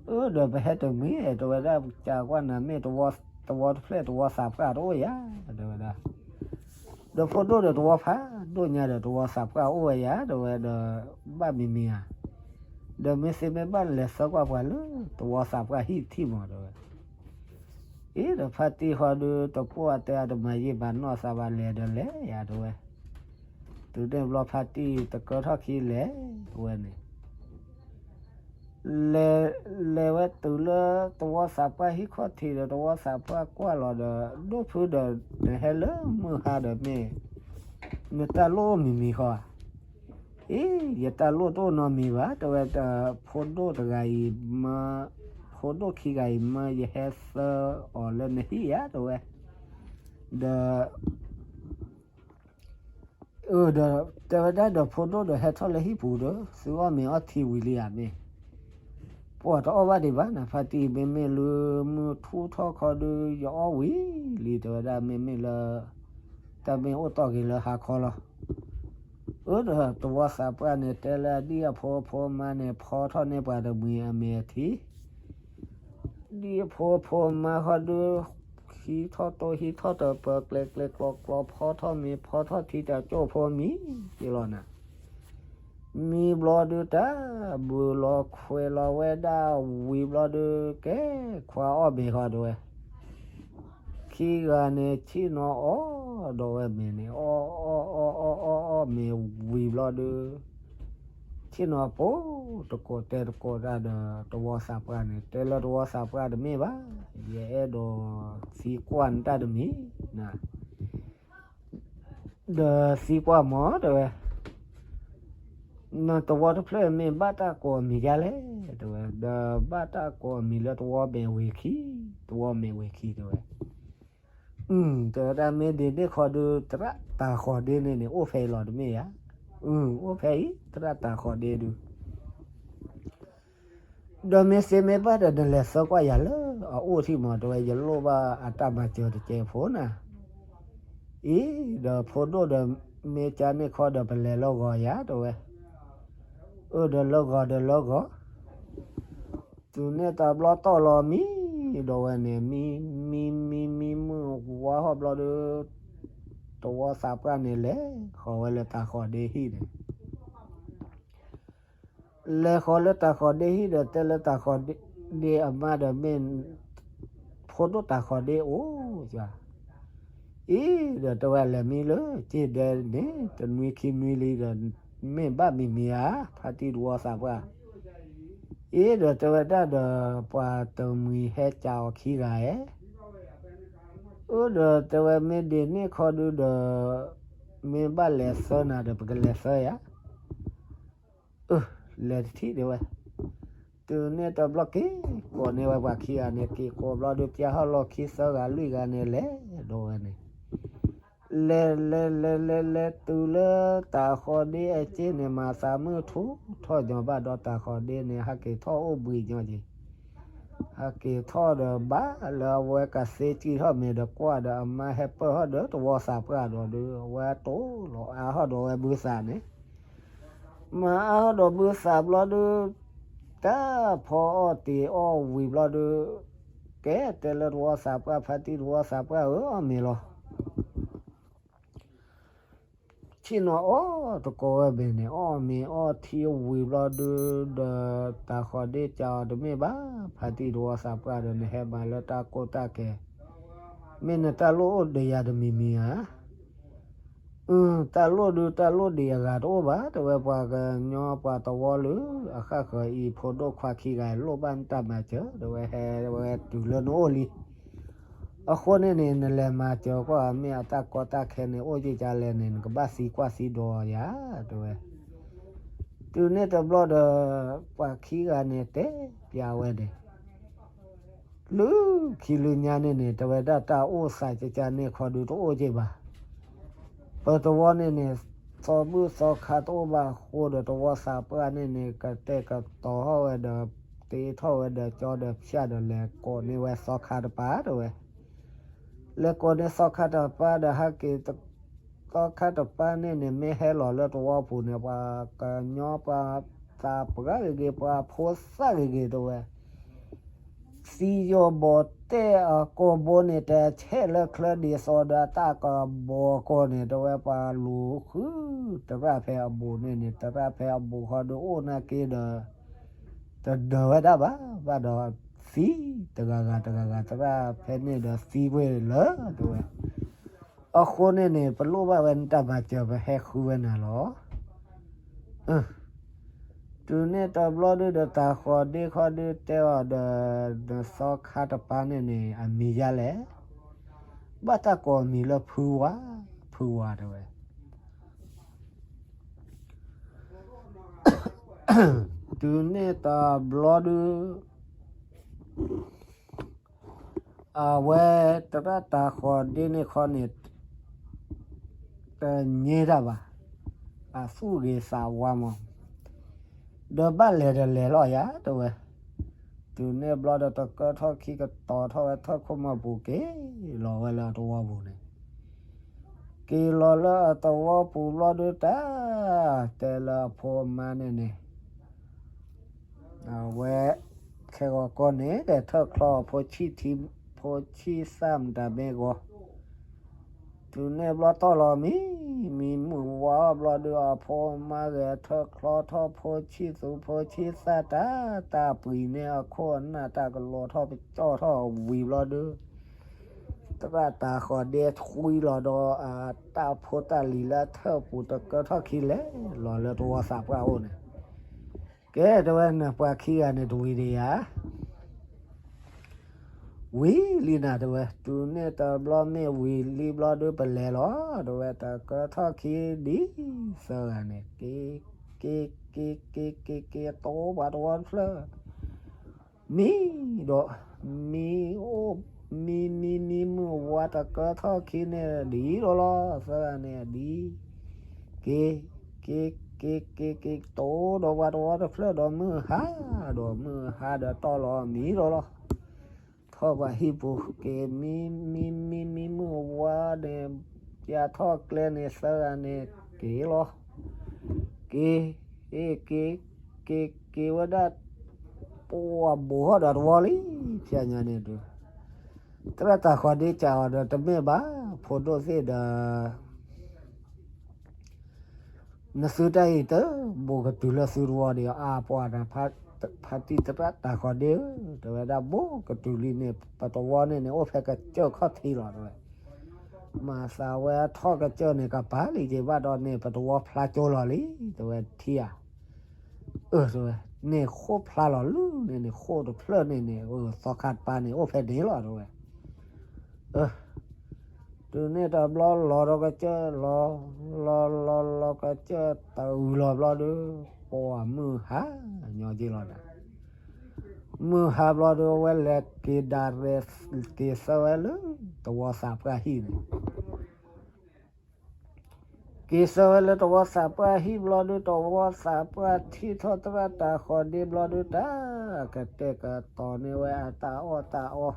အၢ ဒီးပဟဲတမှံၤတဲဝဲဒၣ်, ကးကွၢ်နၤမ့ၢ်တဝီတဖျၢၣ်တဝီသးပှၢ်တအိၣ်ယၤတဲဝဲဒၣ်. ဒီးဖိဒိၣ်ဒီးတဝီဖးဒိၣ်ညါဒီး တဝီသးပှၢ်အိၣ်ဝဲယၤတဲဝဲဒီး ဘၣ်မံၤမံၤဧါ. ဒီးမ့ၢ်သ့မ့ၢ်ဘၣ်လဲၤသၢကွၢ်ပှၤလၢတဝီသးပှၢ်ဟံၣ်တထံၣ်မးတဲဝဲ. အ့ ဒီးဖါတံၢ်ဃီဒုး တပိၢ်အတဲအတမၤယံာ် ဘၣ်နီၢ်သးဘၣ်လဲၤဒီးလဲၤယၤတဲဝဲ. တုၤန့ၣ်ဘျီဖါတံၢ်တကၢထီၣ်ခံလဲၤဝဲန့ၣ် လဲၤ, လဲၤဝဲတုၤလၢတဝီသးပှၢ်ဟံၣ်ခီၣ်ထံးဒီး တဝီသးပှၢ်ကွၢ်လီၤဒီး ဒိၣ်ဖုဒီး နဟဲလၢမုၢ်ဟါဒီးမ့ၢ် နတၢ်လိၣ်မံၤမံၤဃီဧါ. အ့ ယတၢ်လိၣ်တအိၣ်နီတမံၤဘၣ် တဲဝဲ, ဖိဒိၣ်တဂၤအံၤမၢ, ဖိဒိၣ်ခံဂၤအံၤမၢ ယဟဲသၢအီၤလၢနဟံၣ်ဧါ တဲဝဲ. ဒီး အၢ ဒီးတဲဝဲဒၣ်ဒီး ဖိဒိၣ်ဒီးဟဲထီၣ်လၢဟံၣ်ပူၤဒီး သုအီၣ်မ့ၤအီထံဝံၤလံဧါမ့ၢ်. ပှၤတအီၣ်ဘၣ်ဒံးဘၣ်နၤ ဖါတံၢ် မ့မ့ၢ်လၢမုၢ်ထူၣ်ထီၣ်ခီဒုး ယအီၣ်ဝံၤလံ တဲဝဲဒၣ် မ့မ့ၢ်လၢ တၢ်မ့ၢ်အိၣ်တီၢ်က့ၤလၢဟါခီလီၤ. အၢ ဒီးတဝီသးပှၢ်န့ၣ် တဲလၢအဒံၣ်အဖိအဖိအမါန့ၣ် ဖီထီၣ်န့ၢ်ပှၤတမှံၤအမ့ၤအထံ ဒ်အဖိအဖိအမါဃီဒုး ဟံးထီၣ်တိၢ်ဟံးထီၣ်တပၢၤ ကျဲကျဲကျီကျီ ဖီထီၣ်မ့ၤဖီထီၣ်ထံ တကၠိၣ်ဖိမံၤက့ၤလီၤနၤ. မံၤဘျီဒုး တၢ်ဘုးလီၤခွဲးလီၤဝဲဒၣ်ဝံၤဘျီဒုး ကဲခွါအီၣ်မ့ၤဃီတဲဝဲ. ခံဂၤန့ၣ် ဆ့ၣ်နီၤအီၣ်ဒီးဝဲမ့ၤန့ၣ် အီၣ်အီၣ်အီၣ်အီၣ်အီၣ်အီၣ်မ့ၤဝံၤဘျီဒုး ဆ့ၣ်နီၤပိာ်တကိးတဲတကိးတၢ်ဒီး တဝီသးပှၢ်န့ၣ် တဲလၢတဝီသးပှၢ်တမ့ၢ်ဘၣ်, ယအဲၣ်ဒိးသံကွၢ်နတၢ်တမံၤနၤ. ဒီးသံကွၢ်မးတဲဝဲ, နတဝီတဖျၢၣ်မ့ၢ်ဘၣ်တၢ်ကိးအမံၤဒ်လဲၣ် တဲဝဲ, ဒီးဘၣ်တၢ်ကိးအမံၤလၢတဝီ မဲာ်ဝ့ၤခံ, တဝီမဲာ်ဝ့ၤခံ တဲဝဲ. တဲဝဲဒၣ် မ့ၢ်ဒ်န့ၣ်ခီဒုး သရၣ်တၤဃီၤဒ့န့ၣ်န့ၣ် အိၣ်ဖဲအံၤလီၤတမ့ၢ်ဧါ. အိၣ်ဖဲအံၤ သရၣ်တၤဃီၤဒ့ဒုး ဒီးမ့ၢ်သ့မ့ၢ်ဘၣ်ဒီး နလဲၤသၢကွၢ်ယၤလၢအအိၣ်ထံမး တဲဝဲ, ယလိၣ်ဘၣ်အတၢ်မၤစၢၤတကဲဖိနၤ. အံၤ ဒီးဖိဒိၣ်ဒီး မ့ၢ်ကန့ၣ်ခီဒီး ပလဲၤလၢဂီၤယၤ တဲဝဲ. အၢ ဒီးလၢဂီၤဒီးလၢဂီၤ, တုၤန့ၣ်တဘျီတီၢ်လီၤမံၤ ဒီးဝဲန့ၣ် မံမံမံမံမုၢ်ဝါဟီၣ်ဘျီဒီး တဝီသးပှၢ်န့ၣ် လဲၤဃီၤဝဲလၢတၤဃီၤဒ့ဟံၣ်န့ၣ် လဲၤဃီၤလၢတၤဃီၤဒ့ဟံၣ်ဒီး တဲလၢတၤဃီၤဒ့အမါဒီး မ့ၢ်ဖိဒိၣ်တၤဃီၤဒ့အိၣ်ဧါ. အံၤ ဒီးတဲဝဲ လဲၤမံလၢက့ၤဒဲန့ၣ် တနွံခံနွံလံဒီး မ့ၢ်ဘၣ်မံၤမံၤဧါ ဖါတံၢ်တဝီသးပှၢ်. အံၤ ဒီးတဲဝဲဒၣ်ဒီး ပှၤတမှံၤဟဲကးအီၤခံဂၤဧါ. အၢ ဒီးတဲဝဲ မ့ၢ်ဒ်န့ၣ်ခီဒုးဒီး မ့ၢ်ဘၣ်လဲၤသၢနၤဒီး ပကလဲၤသၢယၤ. အၢ လဲၤတထံၣ်တဲဝဲ. တုၤန့ၣ်တဘျီက့ၤကိးန့ၢ်ဝဲပှၤခံဂၤန့ၣ် က့ၤကိးဘျီဒုး ပျၢ်ဟီၣ်လီၢ်ခံသၢဂၤလွံၢ်ဂၤန့ၣ် လဲၤဒီးဝဲန့ၣ် လဲၤလဲၤလဲၤလဲၤလဲၤတုၤလၢတၤဃီၤဒ့အစ့န့ၣ် မၤသးမုၢ်ထူၣ်ထီၣ်ညီဘၣ်ဒီး တၤဃီၤဒ့န့ၣ် ဟးက့ၤထီၣ်အိၣ်ဘှံးညီက့ၤ ဟဲက့ၤထီၣ်ဒီး ဘၣ်လၢအဝဲကသ့စံၣ်ထီၣ်မ့ၤဒီး ကွၢ်ဒီးအမါဟဲပၢၢ်ထီၣ်ဒီးတဝီသးပှၢ်ဒီးဒုး အဝဲတိၢ်လီၤအါထီၣ်ဒီးဝဲဘုသးန့ၣ်, မၤအါထီၣ်ဒီးဘုသးဘျီဒုး တၢ်ဖီအီၣ်တ့ၤအီၣ်ဝံၤဘျီဒုး ကဲတဲလၢတဝီသးပှၢ် ဖါတံၢ်တဝီသးပှၢ်ဧၢ အီၣ်မ့ၤလီၤ. ဆ ဆ့ၣ်နီၤအီၣ်တကိးဝဲဘ့ၣ်န့ၣ် အီၣ်မ့ၤအီထံဝံၤဘျီဒုဒီး တၢ်ဃီၤဒ့ကးအီၤတမ့ၢ်ဘၣ်, ဖါတံၢ်တဝီသးပှၢ်ဒီး နဟဲမၤလၢတၢ်ကိၢ်တၢ်ဂီၤ, မ့ၢ်နတၢ်လိၣ်အိၣ်ဒီးယၤတမံၤမံၤဧါ. အၢ တၢ်လိၣ်ဒုတၢ်လိၣ်ဒံးအဂၤတအိၣ်ဘၣ်, တဲဝဲပှၤကညီပှၤတဝီလၢ အဃၣ်ဃၢၤအံၤ ဖိဒိၣ်ခွါခံဂၤ လိၣ်ဘၣ်နတၢ်မၤစၢၤ, တဲဝဲဟဲဝဲတုၤလၢနအိၣ်လံ. အဃိန့ၣ်န့ၣ် နလဲၤမၤစၢၤကွၢ် မ့ၢ်အတၢ်ကီတၢ်ခဲန့ၣ် အိၣ်က့ၤကလဲၣ်န့ၣ် နကဘၣ်သံကွၢ်သံဒိးယၤ, တဲဝဲ. တုၤန့ၣ်တဘျီဒီး ပှၤခံဂၤန့ၣ်တဲပျးဝဲန့ၣ် လၢခံလၢညါန့ၣ်န့ၣ် တဲဝဲဒၣ်တၢ်အိၣ်သးကကန့ၢ်ခီဒုတအိၣ်က့ၤဘၣ်. ပတဝီန့ၣ်န့ၣ် သီဘူၣ်သီခါတအိၣ်ဘၣ်အဃိဒီး တဝီသးပှၢ်န့ၣ်န့ၣ် ကတဲာ်ကတီၤထီၣ်ဝဲဒီး တ့ထီၣ်ဝဲဒီးကၠီဒီးဖၠၣ်ဒီး လဲၤကိးန့ၢ်ဝဲသီခါတပၤ တဲဝဲ. လဲၤကိးန့ၢ်သီခါတပၤဒီး ဟဲက့ၤ သီခါတပၤန့ၣ်န့ၣ် မ့ၢ်ဟဲလီၤလၢတဝီပူၤန့ၣ် ပှၤကညီပှၤသးပှၢ်ဂ့ၤဂ့ၤ ပှၤဖိသၣ်ဂ့ၤဂ့ၤ တဲဝဲ သံယိာ်ဘီၣ်တဲၣ်အကိာ်ဘိန့ၣ် တဆဲးလၢချၢဒ်သိးဒီးအတၢ်ကဘီၤအကိာ်န့ၣ် တဲဝဲပှၤလူၤဃု သရၣ်ဖဲအဘူးန့ၣ်န့ၣ် သရၣ်ဖဲအဘူးဃီဒီးအိၣ်နာ်က့ဒီး တဒၢးဝဲဒၣ်ဘၣ် ဘၣ်ဒီးသံတဂၤဂၤတဂၤဂၤ သရၣ်ဖဲန့ၣ်ဒီးသံကွံာ်လၢ တဲဝဲ. အဃိန့ၣ်န့ၣ် ပလိၣ်ဘၣ်ဝဲနတၢ်မၤစၢၤ ပဟဲဃုဝဲနၤလီၤ. တုၤန့ၣ်တဘျီဒုဒီး တၢ်ဃီၤဒ့ခီဒုတဲအီၤဒီး နသီခါတပၤန့ၣ်န့ၣ် အမံၤယါလဲၣ်. ဘၣ်တၢ်ကိးအမံၤလၢဖုဝါ, ဖုဝါ တဲဝဲ. တုၤန့ၣ်တဘျီဒု အဝဲသရၣ်တၢ်ဃီၤဒ့န့ၣ်ခီန့ၣ် တညဲတၢ်ဘၣ်, အသူၣ်ဂ့ၤသးဝါမး, ဒီးဘၣ်လဲၤဒီးလဲၤလီၤယၤ တဲဝဲ. တုၤန့ၣ်ဘျီဒီး တကၢထီၣ်ခံ ကတီၤထီၣ်ဝဲထၢၣ်ခိၣ်မီၢ်ပူၤ က့ၤလီၤဝဲလၢအသဝီပူၤန့ၣ်, က့ၤလီၤလၢအသဝီပူၤဘျီဒု တၢ်တဲလၢအဖိအမါန့ၣ်န့ၣ် အဝဲ ခဲဂီၤကီၢ်န့ၣ် လဲၤထၢၣ်ချီအဖိဆံၣ်ထံ ဖိဆံၣ်သၣ်မတၤမ့ၢ်ဂီၤ, တုၤန့ၣ်ဘျီတီၢ်လီၤမံ, မံမုၢ်ဝါအီၤဘျီဒု အဖိအမါဂဲၤထၢၣ်ချီထီၣ်ဖိဆံၣ်သူဖိဆံၣ်သၣ် တၢ်တၢ်ပှံၤန့ၢ်အခိၣ်အနၢ် တၢ်ကလီထီၣ်ပကၠီၣ်ထီၣ်ဝံၤဘျီဒု သရၣ်တၢ်ဃီၤဒ့ထွံလီၤဒီး အတၢ်ဖိတၢ်လံၤလၢထၢၣ်ပူၤ တကၢထီၣ်ခံ လဲၤလီၤလၢတဝီသးပှၢ်အိၣ်န့ၣ်, ကဲ တဲဝဲ နပှၤခံဂၤန့ၣ် တဝံၤဒံးဧါ. ဝံၤလံနၤ တဲဝဲ. တုၤန့ၣ်တဘျီ မ့ၢ်ဝံၤလံဘျီဒု ပလဲၤလီၤ တဲဝဲ. တကၢထီၣ်ခံဒံး သၢဂၤန့ၣ် က့ၤ က့ၤ က့ၤ က့ၤ က့ၤ က့ၤ တိၢ်ဘၣ်တဝီတဖျၢၣ် မံဒီး မံအိၣ် မံ မံ မံမုၢ်ဝါ တကၢထီၣ်ခံန့ၣ် ဒ်ဒီးလီၤ သၢဂၤန့ၣ် ဒ် က့ၤ က့ၤ က့ၤ က့ၤ က့ၤ တိၢ်ဒီးဝါတဝီတဖျၢၣ်ဒီး မုၢ်ဟါဒီး မုၢ်ဟါဒီးတီၢ်လီၤမံဒီးလီၤ. ထီၣ်ပှၤဟံၣ်ပူၤ က့ၤ မံ မံ မံ မံမုၢ်ဝါန့ၣ် ပျၢထီၣ်ကျဲန့ၣ် သၢဂၤန့ၣ် က့ၤလီၤ. က့ၤ က့ၤ က့ၤ က့ၤ က့ၤဝဲဒၣ် ပှၤဘိးထီၣ်ဒီးတဝီလံ ဖဲညါန့ၣ်ဒုး သရၣ်တၢ်ဃီၤဒ့စံးအီၤဒီး တမ့ၢ်ဘၣ် ဖိဒိၣ်သ့ၣ်ဒီး နသုတၢ်အံၤတဘိးကတုၤလၢသုတဝီဒံးအါ ပှၤဒီး ဖါတံၢ်သရၣ်တၢ်ဃီၤဒ့ဧၢ, တဲဝဲဒၣ် ဘိးကတုၤလံန့ၣ် ပတဝီန့ၣ်န့ၣ် အိၣ်ဖဲကစၢၢ်ခီၣ်ထံးလီၤ တဲဝဲ. မၤသးဝဲထီၣ်ကစၢၢ်န့ၣ် ကပၤလံက့ၤဘၣ်ဒီးန့ၣ် ပတဝီဖျါကၠိလီၤလံ တဲဝဲ ထံဧါ. အၢ တဲဝဲ န့ၣ်ဃိၣ်ဖျါလီၤလၢန့ၣ်န့ၣ် ဃိၣ်တဖျၢၣ်န့ၣ်န့ၣ် အၢ သီခါတပၤန့ၣ် အိၣ်ဖဲန့ၣ်လီၤ တဲဝဲ. အၢ တုၤန့ၣ်တဘျီလီၤဒီးကစၢၢ်လီၤ လီၤလီၤလီၤကစၢၢ်တအုးလီၤဘျီဒုး ပှၤမုၢ်ဟါညီက့ၤလီၤဒီး မုၢ်ဟါဘျီဒုး အဝဲလဲၤက့ၤဒၣ်ရဲၣ် က့ၤဆၢဝဲလၢတဝီသးပှၢ်ဟံၣ်န့ၣ် က့ၤဆၢဝဲလၢတဝီသးပှၢ်ဟံၣ်ဘျီဒုး တဝီသးပှၢ်ထံၣ်ထီၣ်သရၣ်တၢ်ဃီၤဒ့ဘျီဒုး တၢ်ကတဲာ်ကတီၤန့ၢ်ဝဲအတၢ်အီၣ်တၢ်အီ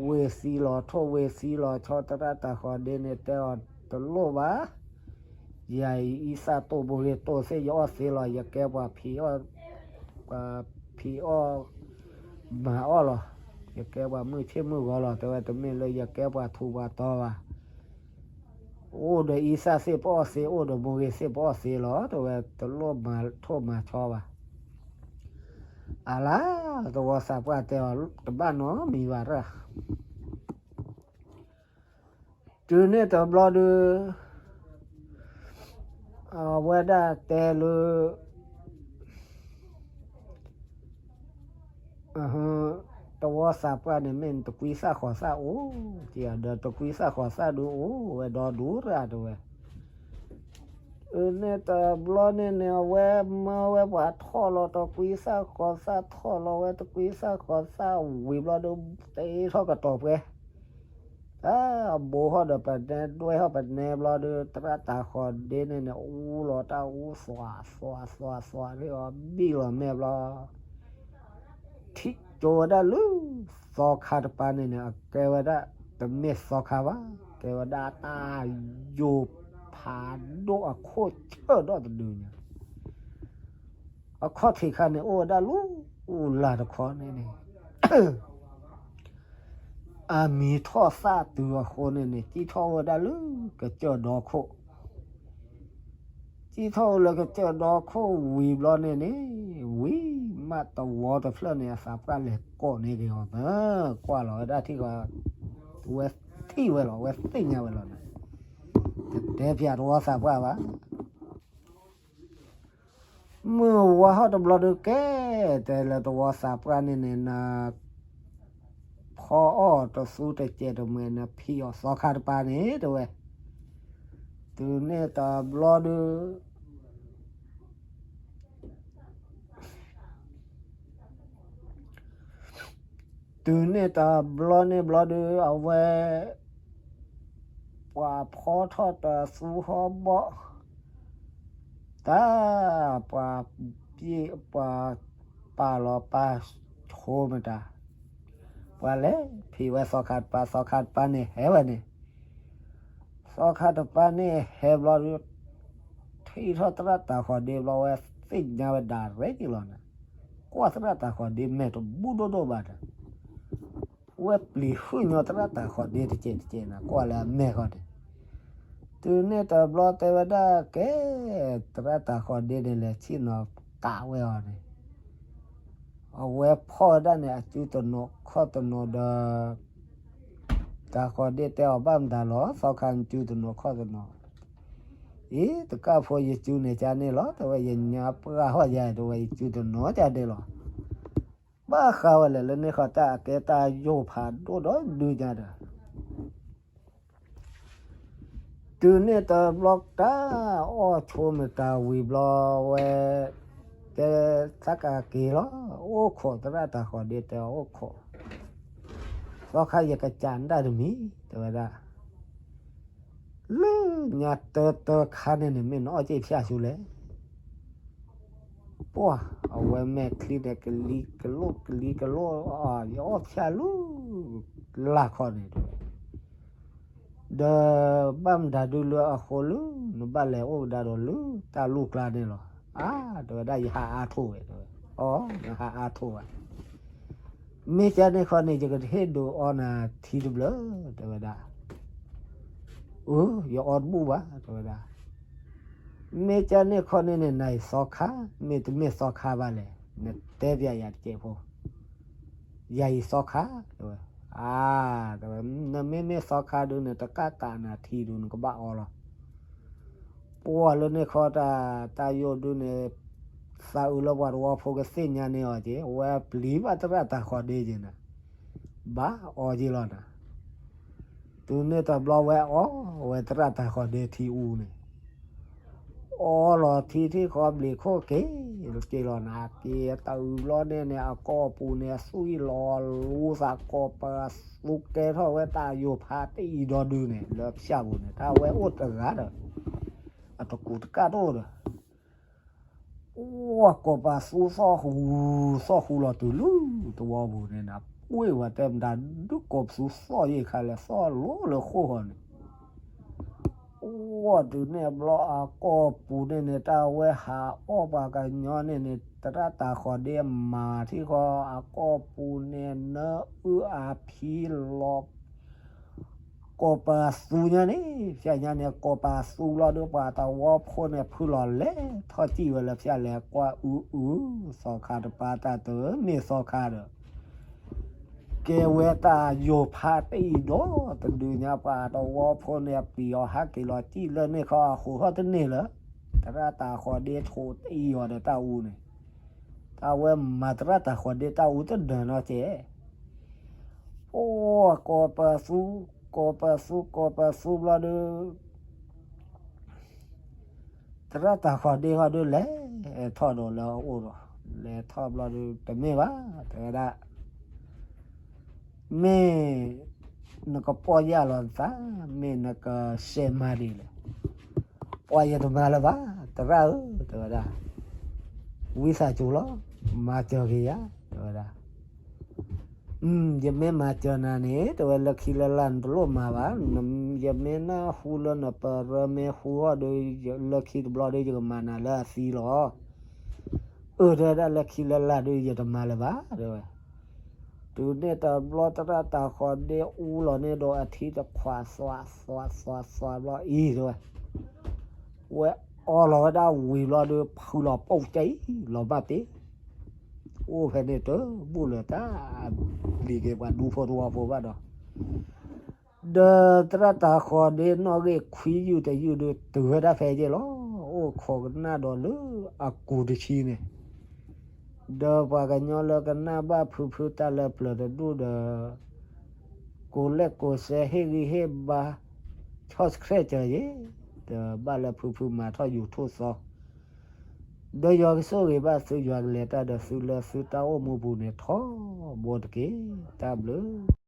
ဝ့ၤသံလီၤထိၣ်ဝ့ၤသံလီၤဆီ သရၣ်တၢ်ဃီၤဒ့န့ၣ်တဲအီၤ တလိၣ်ဘၣ် ယၤအံၤအံသၣ်တိၢ်ဘိဂ့ၤတိၢ်သ့ၣ် ယအီၣ်သ့လီၤ ယကဲပှၤဖံးအီၣ် ပှၤဖံးအီၣ် မၤအီၣ်လီၤ. ယကဲပှၤမုၢ်ဆ့ၣ်မုၢ်ဂီၤလီၤ တဲဝဲ တမ့ၢ်လၢယကဲပှၤထူးပှၤတီၤဘၣ်. အိၣ်ဒီးအံသၣ်သ့ၣ်ပအီၣ်သ့, အိၣ်ဒီးမိၢ်ဂ့ၤသ့ၣ်ပအီၣ်သ့လီၤ, တဲဝဲတလိၣ်မၤထိၣ်မၤဆီဘၣ်. အလါ, သဝီသးပှၢ်တဲအီၤ, တဘၣ်နီတမံၤဘၣ်ရၣ်. တုၤန့ၣ်တဘျီဒီး အဝဲဒၣ်တဲလၢ သဝီသးပှၢ်န့ၣ်မ့ၢ်တကွံသၣ်ဃီၤသၣ်အိၣ်, ဒီးတကွံသၣ်ဃီၤသၣ်ဒုးအိၣ်ဝဲဒီဒူၣ်ရၣ်တဲဝဲ. တုၤန့ၣ်တဘျီန့ၣ်န့ၣ် အဝဲမၢဝဲပှၤထီၣ်လီၤတကွံသၣ်ဃီၤသၣ်, ထီၣ်လီၤဝဲတကွံသၣ်ဃီၤသၣ်ဝံၤဘျီဒီး တ့ထီၣ်ကတီၤပှဲၤ တၢ်အဘိဟီၣ်ဒီးပနဲဒွဲၣ်ဟီၣ်ပနဲဘျီဒီး သရၣ်တၤဃီၤဒ့န့ၣ်န့ၣ် အူလီၤတၢ်အူသွးသွးသွးသွးန့ၣ်အီၤ ဘံၣ်လီၤမဲာ်ဘျီ ထံၣ်ကၠိဝဲဒၣ်လၢ သီခါတပၤန့ၣ်န့ၣ် အကဲဝဲဒၣ် တမ့ၢ်သီခါဘၣ်, ကဲဝဲဒၣ်တၢ်ယိာ်ဖးဒိၣ်အခိၣ်ဆၢၣ်ဒီးတဒုညါ အခီၣ်ထံးခါန့ၣ် အိၣ်ဝဲဒၣ်လၢ အိၣ်လၢတခီန့ၣ်န့ၣ် အမံၤထီၣ်သၣ်တုၤအဃိန့ၣ်န့ၣ် စံၣ်ထီၣ်ဝဲဒၣ်လၢကစၢၢ်ဒီခိၣ်, စံၣ်ထီၣ်ဝဲလၢကစၢၢ်ဒီခိၣ်ဝံၤဘျီန့ၣ်န့ၣ် ဝံၤမးတဝီတဖျၢၣ်န့ၣ် အသးပှၢ်လဲၤကိးန့ၢ်က့ၤအီၤ ကွၢ်လီၤဝဲဒၣ်ထံၣ်ဃီ ဝဲထံၣ်ဝဲလီၤ ဝဲသ့ၣ်ညါဝဲလီၤန့ၣ် တတဲဖျါတဝီသးပှၢ်ဘၣ် မုၢ်ဝါဟီၣ်တဘျီဒုးကဲ တဲလၢတဝီသးပှၢ်န့ၣ်န့ၣ် နဖီအီၣ်တသူတစဲးတမှဲၤ နဖံးအီၣ်သီခါတပၤန့ၣ် တဲဝဲ, တုၤန့ၣ်တဘျီဒုး တုၤန့ၣ်တဘျီန့ၣ်ဘျီဒုး အဝဲ ပှၤဖီထီၣ်တသူဟီၣ်ဘီၣ် တၢ် ပှၤ ပှၤပာ်လီၤပာ်ဆိမတၤ ပှၤလဲၤဖံးဝဲသီခါတပၤ သီခါတပၤန့ၣ်ဟဲဝဲန့ၣ် သီခါတပၤန့ၣ်ဟဲဘျီဒုး ထံၣ်ထီၣ်သရၣ်တၤဃီၤဒ့ဘျီဝဲသ့ၣ်ညါဝဲဒၣ်ရဲၣ်က့ၤလီၤန့ၣ် ကွၢ်သရၣ်တၤဃီၤဒ့မဲာ်တဘူၣ်ဒိၣ်ဒိၣ်ဘၣ်ဒီး ဝဲပျံၤဟုၣ်ညီသရၣ်တၤဃီၤဒ့တကဲးတကဲးန့ၣ် ကွၢ်လၢအမဲာ်ဃီန့ၣ် တုၤန့ၣ်တဘျီတဲဝဲဒၣ်ကဲ သရၣ်တၤဃီၤဒ့န့ၣ် လဲၤဆ့ၣ်နီၤကးဝဲအီၤန့ၣ် အဝဲဖီၣ်ဝဲဒၣ်န့ၣ် အစုတနီၤခီၣ်တနီၤဒီး တၤဃီၤဒ့တဲအီၤဘၣ်မတၤလီၤ သီခါနစုတနီၤခီၣ်တနီၤ အံၤ တကၢ်ဖိယစုန့ၣ်ကန့ၣ်လီၤ တဲဝဲ ယညါပှၢ်ဟီၣ်ယၤ တဲဝဲ ယစုတနီၤကန့ၣ်လီၤ ဘၣ်ဃးဝဲလဲၣ် လၢန့ၣ်ဃီတၢ်အကဲတၢ်ယိာ်ဖးဒိၣ်ဒီးဒုညါဒီး တုၤန့ၣ်တဘျီတၢ်အီၣ်ဆိမတၤဝံၤဘျီဝဲ တဲသးကက့ၤလီၤ အိၣ်ခိးသရၣ်တၤဃီၤဒ့တဲအီၤအိၣ်ခိး သီခါယကစးနတၢ်တမံၤ တဲဝဲဒၣ် လၢညါတၢတၢခါန့ၣ်န့ၣ် မ့ၢ်နအီၣ်က့ၣ်ဖၠၣ်ဆူလဲၣ် ပှၢ် အဝဲမဲာ်ချံန့ၣ် ကလံၤကလိၣ် ကလံၤကလိၣ် ယအီၣ်ဖၠၣ်လၢ လၢ်ခီန့ၣ်တဲဝဲ ဒီးဘၣ်မတၤဒုလၢအဃိလၢ နဘၣ်လဲၤအိၣ်ကဒါဒီးလၢတၢ်လူၢ်ကျါန့ၣ်လီၤ အါ တဲဝဲဒၣ် ယဟးအါထိၣ်ဝဲ တဲဝဲ အီ နဟးအါထိၣ်ဘၣ် မ့ၢ်ကန့ၣ်ခီန့ၣ် ယကဟ့ၣ်ဒုးအီနၤထံတဘျၢ တဲဝဲဒၣ် အၢ ယအီတဘူၣ်ဘၣ် တဲဝဲဒၣ် မ့ၢ်ကန့ၣ်ခီန့ၣ်န့ၣ် နၤအံၤသီခါ မ့ၢ်တမ့ၢ်သီခါဘၣ်လဲၣ် နတဲပျးယၤတစဲးဖိ ယၤအံၤသီခါ တဲဝဲ အါ တဲဝဲ နမ့မ့ၢ်သီခါဒုးန့ၣ် တကးကးနၤထံဒုး နကဘၣ်အီလီၤ ပှၢ်လၢန့ၣ်ခီတၢ် တၢ်ယိာ်ဒုးန့ၣ် သးအုးလၢပှၤတဝီဖိကသ့ၣ်ညါန့ၢ်အီၤက့ၤ အဝဲပျံၤဘၣ်သရၣ်တၤဃီၤဒ့က့ၤနၤ ဘၣ်အီက့ၤလီၤနၤ တုၤန့ၣ်တဘျီဝဲအီ ဝဲသရၣ်တၤဃီၤဒ့ထံအူန့ၣ် အီလီၤထံထံၣ်ဃီဘျံးခိၣ်က့ၤ က့ၤလီၤနၤက့ၤ တၢ်အုးဘျီန့ၣ်န့ၣ် အကိာ်ပူၤန့ၣ် အသွံၣ်လီၤလူသးကိးပသူကဲထီၣ်ဝဲတၢ်ယိာ်ဖးတအံၤဒီဒုန့ၣ် လၢဖၠၣ်ပူၤန့ၣ် တၢ်ဝဲအိၣ်တဂၤဒီး အတကူးတကးတအိၣ်ဒီး အိၣ်ကိးပသူသီၣ်ဃူ သီၣ်ဃူလီၤတုၤလၢ သဝီပူၤန့ၣ်နၤ ပှ့ၢ်ဝဲတဲမတၤဒုးကိးပသူသီၣ်ယံာ်ခါလဲၣ် သီၣ်လိၤလၢဃိၣ်ဃီန့ၣ် အိၣ်တုၤန့ၣ်ဘျီအကိာ်ပူၤန့ၣ်န့ၣ် တၢ်ဝဲဟးအီၣ်ပှၤကညီန့ၣ်န့ၣ် သရၣ်တၤဃီၤဒ့မၤထံဃီ အကိာ်ပူၤန့ၣ် နအုၣ်အဖံလီၤ ကိးပသူညါန့ၣ် ဖဲညါန့ၣ် ကိးပသူဘျီဒီး ပှၤတဝီဖိန့ၣ် ဖုလီၤလဲၤထီၣ်စံၣ်ဝဲလၢဖဲလဲၤကွၢ်အူအူ, သီခါတပၤတၢ်တမ့ၢ်သီခါဒီး ကဲဝဲတၢ်ယိာ်ဖးတအံၤဒီး တဒုညါ ပှၤတဝီဖိန့ၣ် ပျံၤအီၤဟးက့ၤလီၤစံၣ်လၢန့ၣ်ခီ အဃိထီၣ်တန့ၢ်လၢ သရၣ်တၤဃီၤဒ့ဆိးတအံၤအီၤဒီးတၢ်အူန့ၣ်, တၢ်ဝဲမၤသရၣ်တၤဃီၤဒ့တၢ်အူတဒၢးနီတကဲး. အိၣ်ကိးပသူ, ကိးပသူ ကိးပသူဘျီဒီး သရၣ်တၤဃီၤဒ့ဃီဒီး လဲၤထီၣ်ဒီးလၢအအိၣ်ဒီး, လဲၤထီၣ်ဘျီဒီး တမ့ၢ်ဘၣ်, တဲဝဲဒၣ်, မ့ၢ်နကပီၢ်ယၢ်လီၤနသး, မ့ၢ်နကစဲးမၤဒ်လဲၣ်. ပှၤယတမၤလၢၤဘၣ်, သရၣ်ဧၢ, တဲဝဲဒၣ်, ဝံသးစူၤလီၤ, မၤစၢၤက့ၤယၤ, တဲဝဲဒၣ်. ယမ့ၢ်မၤစၢၤနၤန့ၣ် တဲဝဲ လၢခံလၢလာ် နတလိၣ်မၤဘၣ်, ယမ့ၢ်နၢ်ဟူလၢနပရၢမ့ၢ်ဟူအီၤဒီး လၢခံတဘျီဒီး ယကမၤနၤလၢအသံလီၤ. အၢ တဲဝဲဒၣ်, လၢခံလၢလာ်ဒီး ယတမၤလၢၤဘၣ်, တဲဝဲ. တုၤန့ၣ်တဘျီ သရၣ်တၤဃီၤဒ့အူလီၤန့ၣ်ဒီး အထံတခွးသွးသွးသွးသွးဘျီအံၤ တဲဝဲ, ဝဲအီလီၤဝဲဒၣ်ဝံၤဘျီဒီး ဖုလီၤပိာ်ကၠံလီၤဘၣ်ပ့ၤ အိၣ်ဖဲန့ၣ်တဘူၣ်လၢၤတၢ် လံၤက့ၤပှၤဒူဖိတဝီဖိဘၣ်ဒီး, ဒီးသရၣ်တၤဃီၤဒ့နီၣ်ဂံၢ်ခွံယုၢ်တယုၢ်ဒီး တုၤဝဲဒၣ်ဖဲက့ၤလီၤ. အိၣ်ခိးကနၣ်ဒီးလၢအကူးတဆံန့ၣ်, ဒီးပှၤကညီလၢကနၣ်ဘၣ်ဖုဖုတၢ်လၢပျၢၤတဒူၣ်ဒီး ကိးလဲၣ်ကိးစဲဟ့ၣ်ဂံၢ်ဟ့ၣ်ဘါ ဆီၣ်ဆှဲၣ်စၢၤယ့ၤ, ဒီးဘၣ်လၢဖုဖုမၤထီၣ်ယူၤထူၣ်သီ, ဒီးယွၤကဆိၣ်ဂ့ၤဘၣ်သု ယွၤကလဲၤတၢ်ဒီးသုလၢသုတၢ်အိၣ်မူပူၤန့ၣ်ထီဘိတက့ၢ်. တၢ်ဘျုး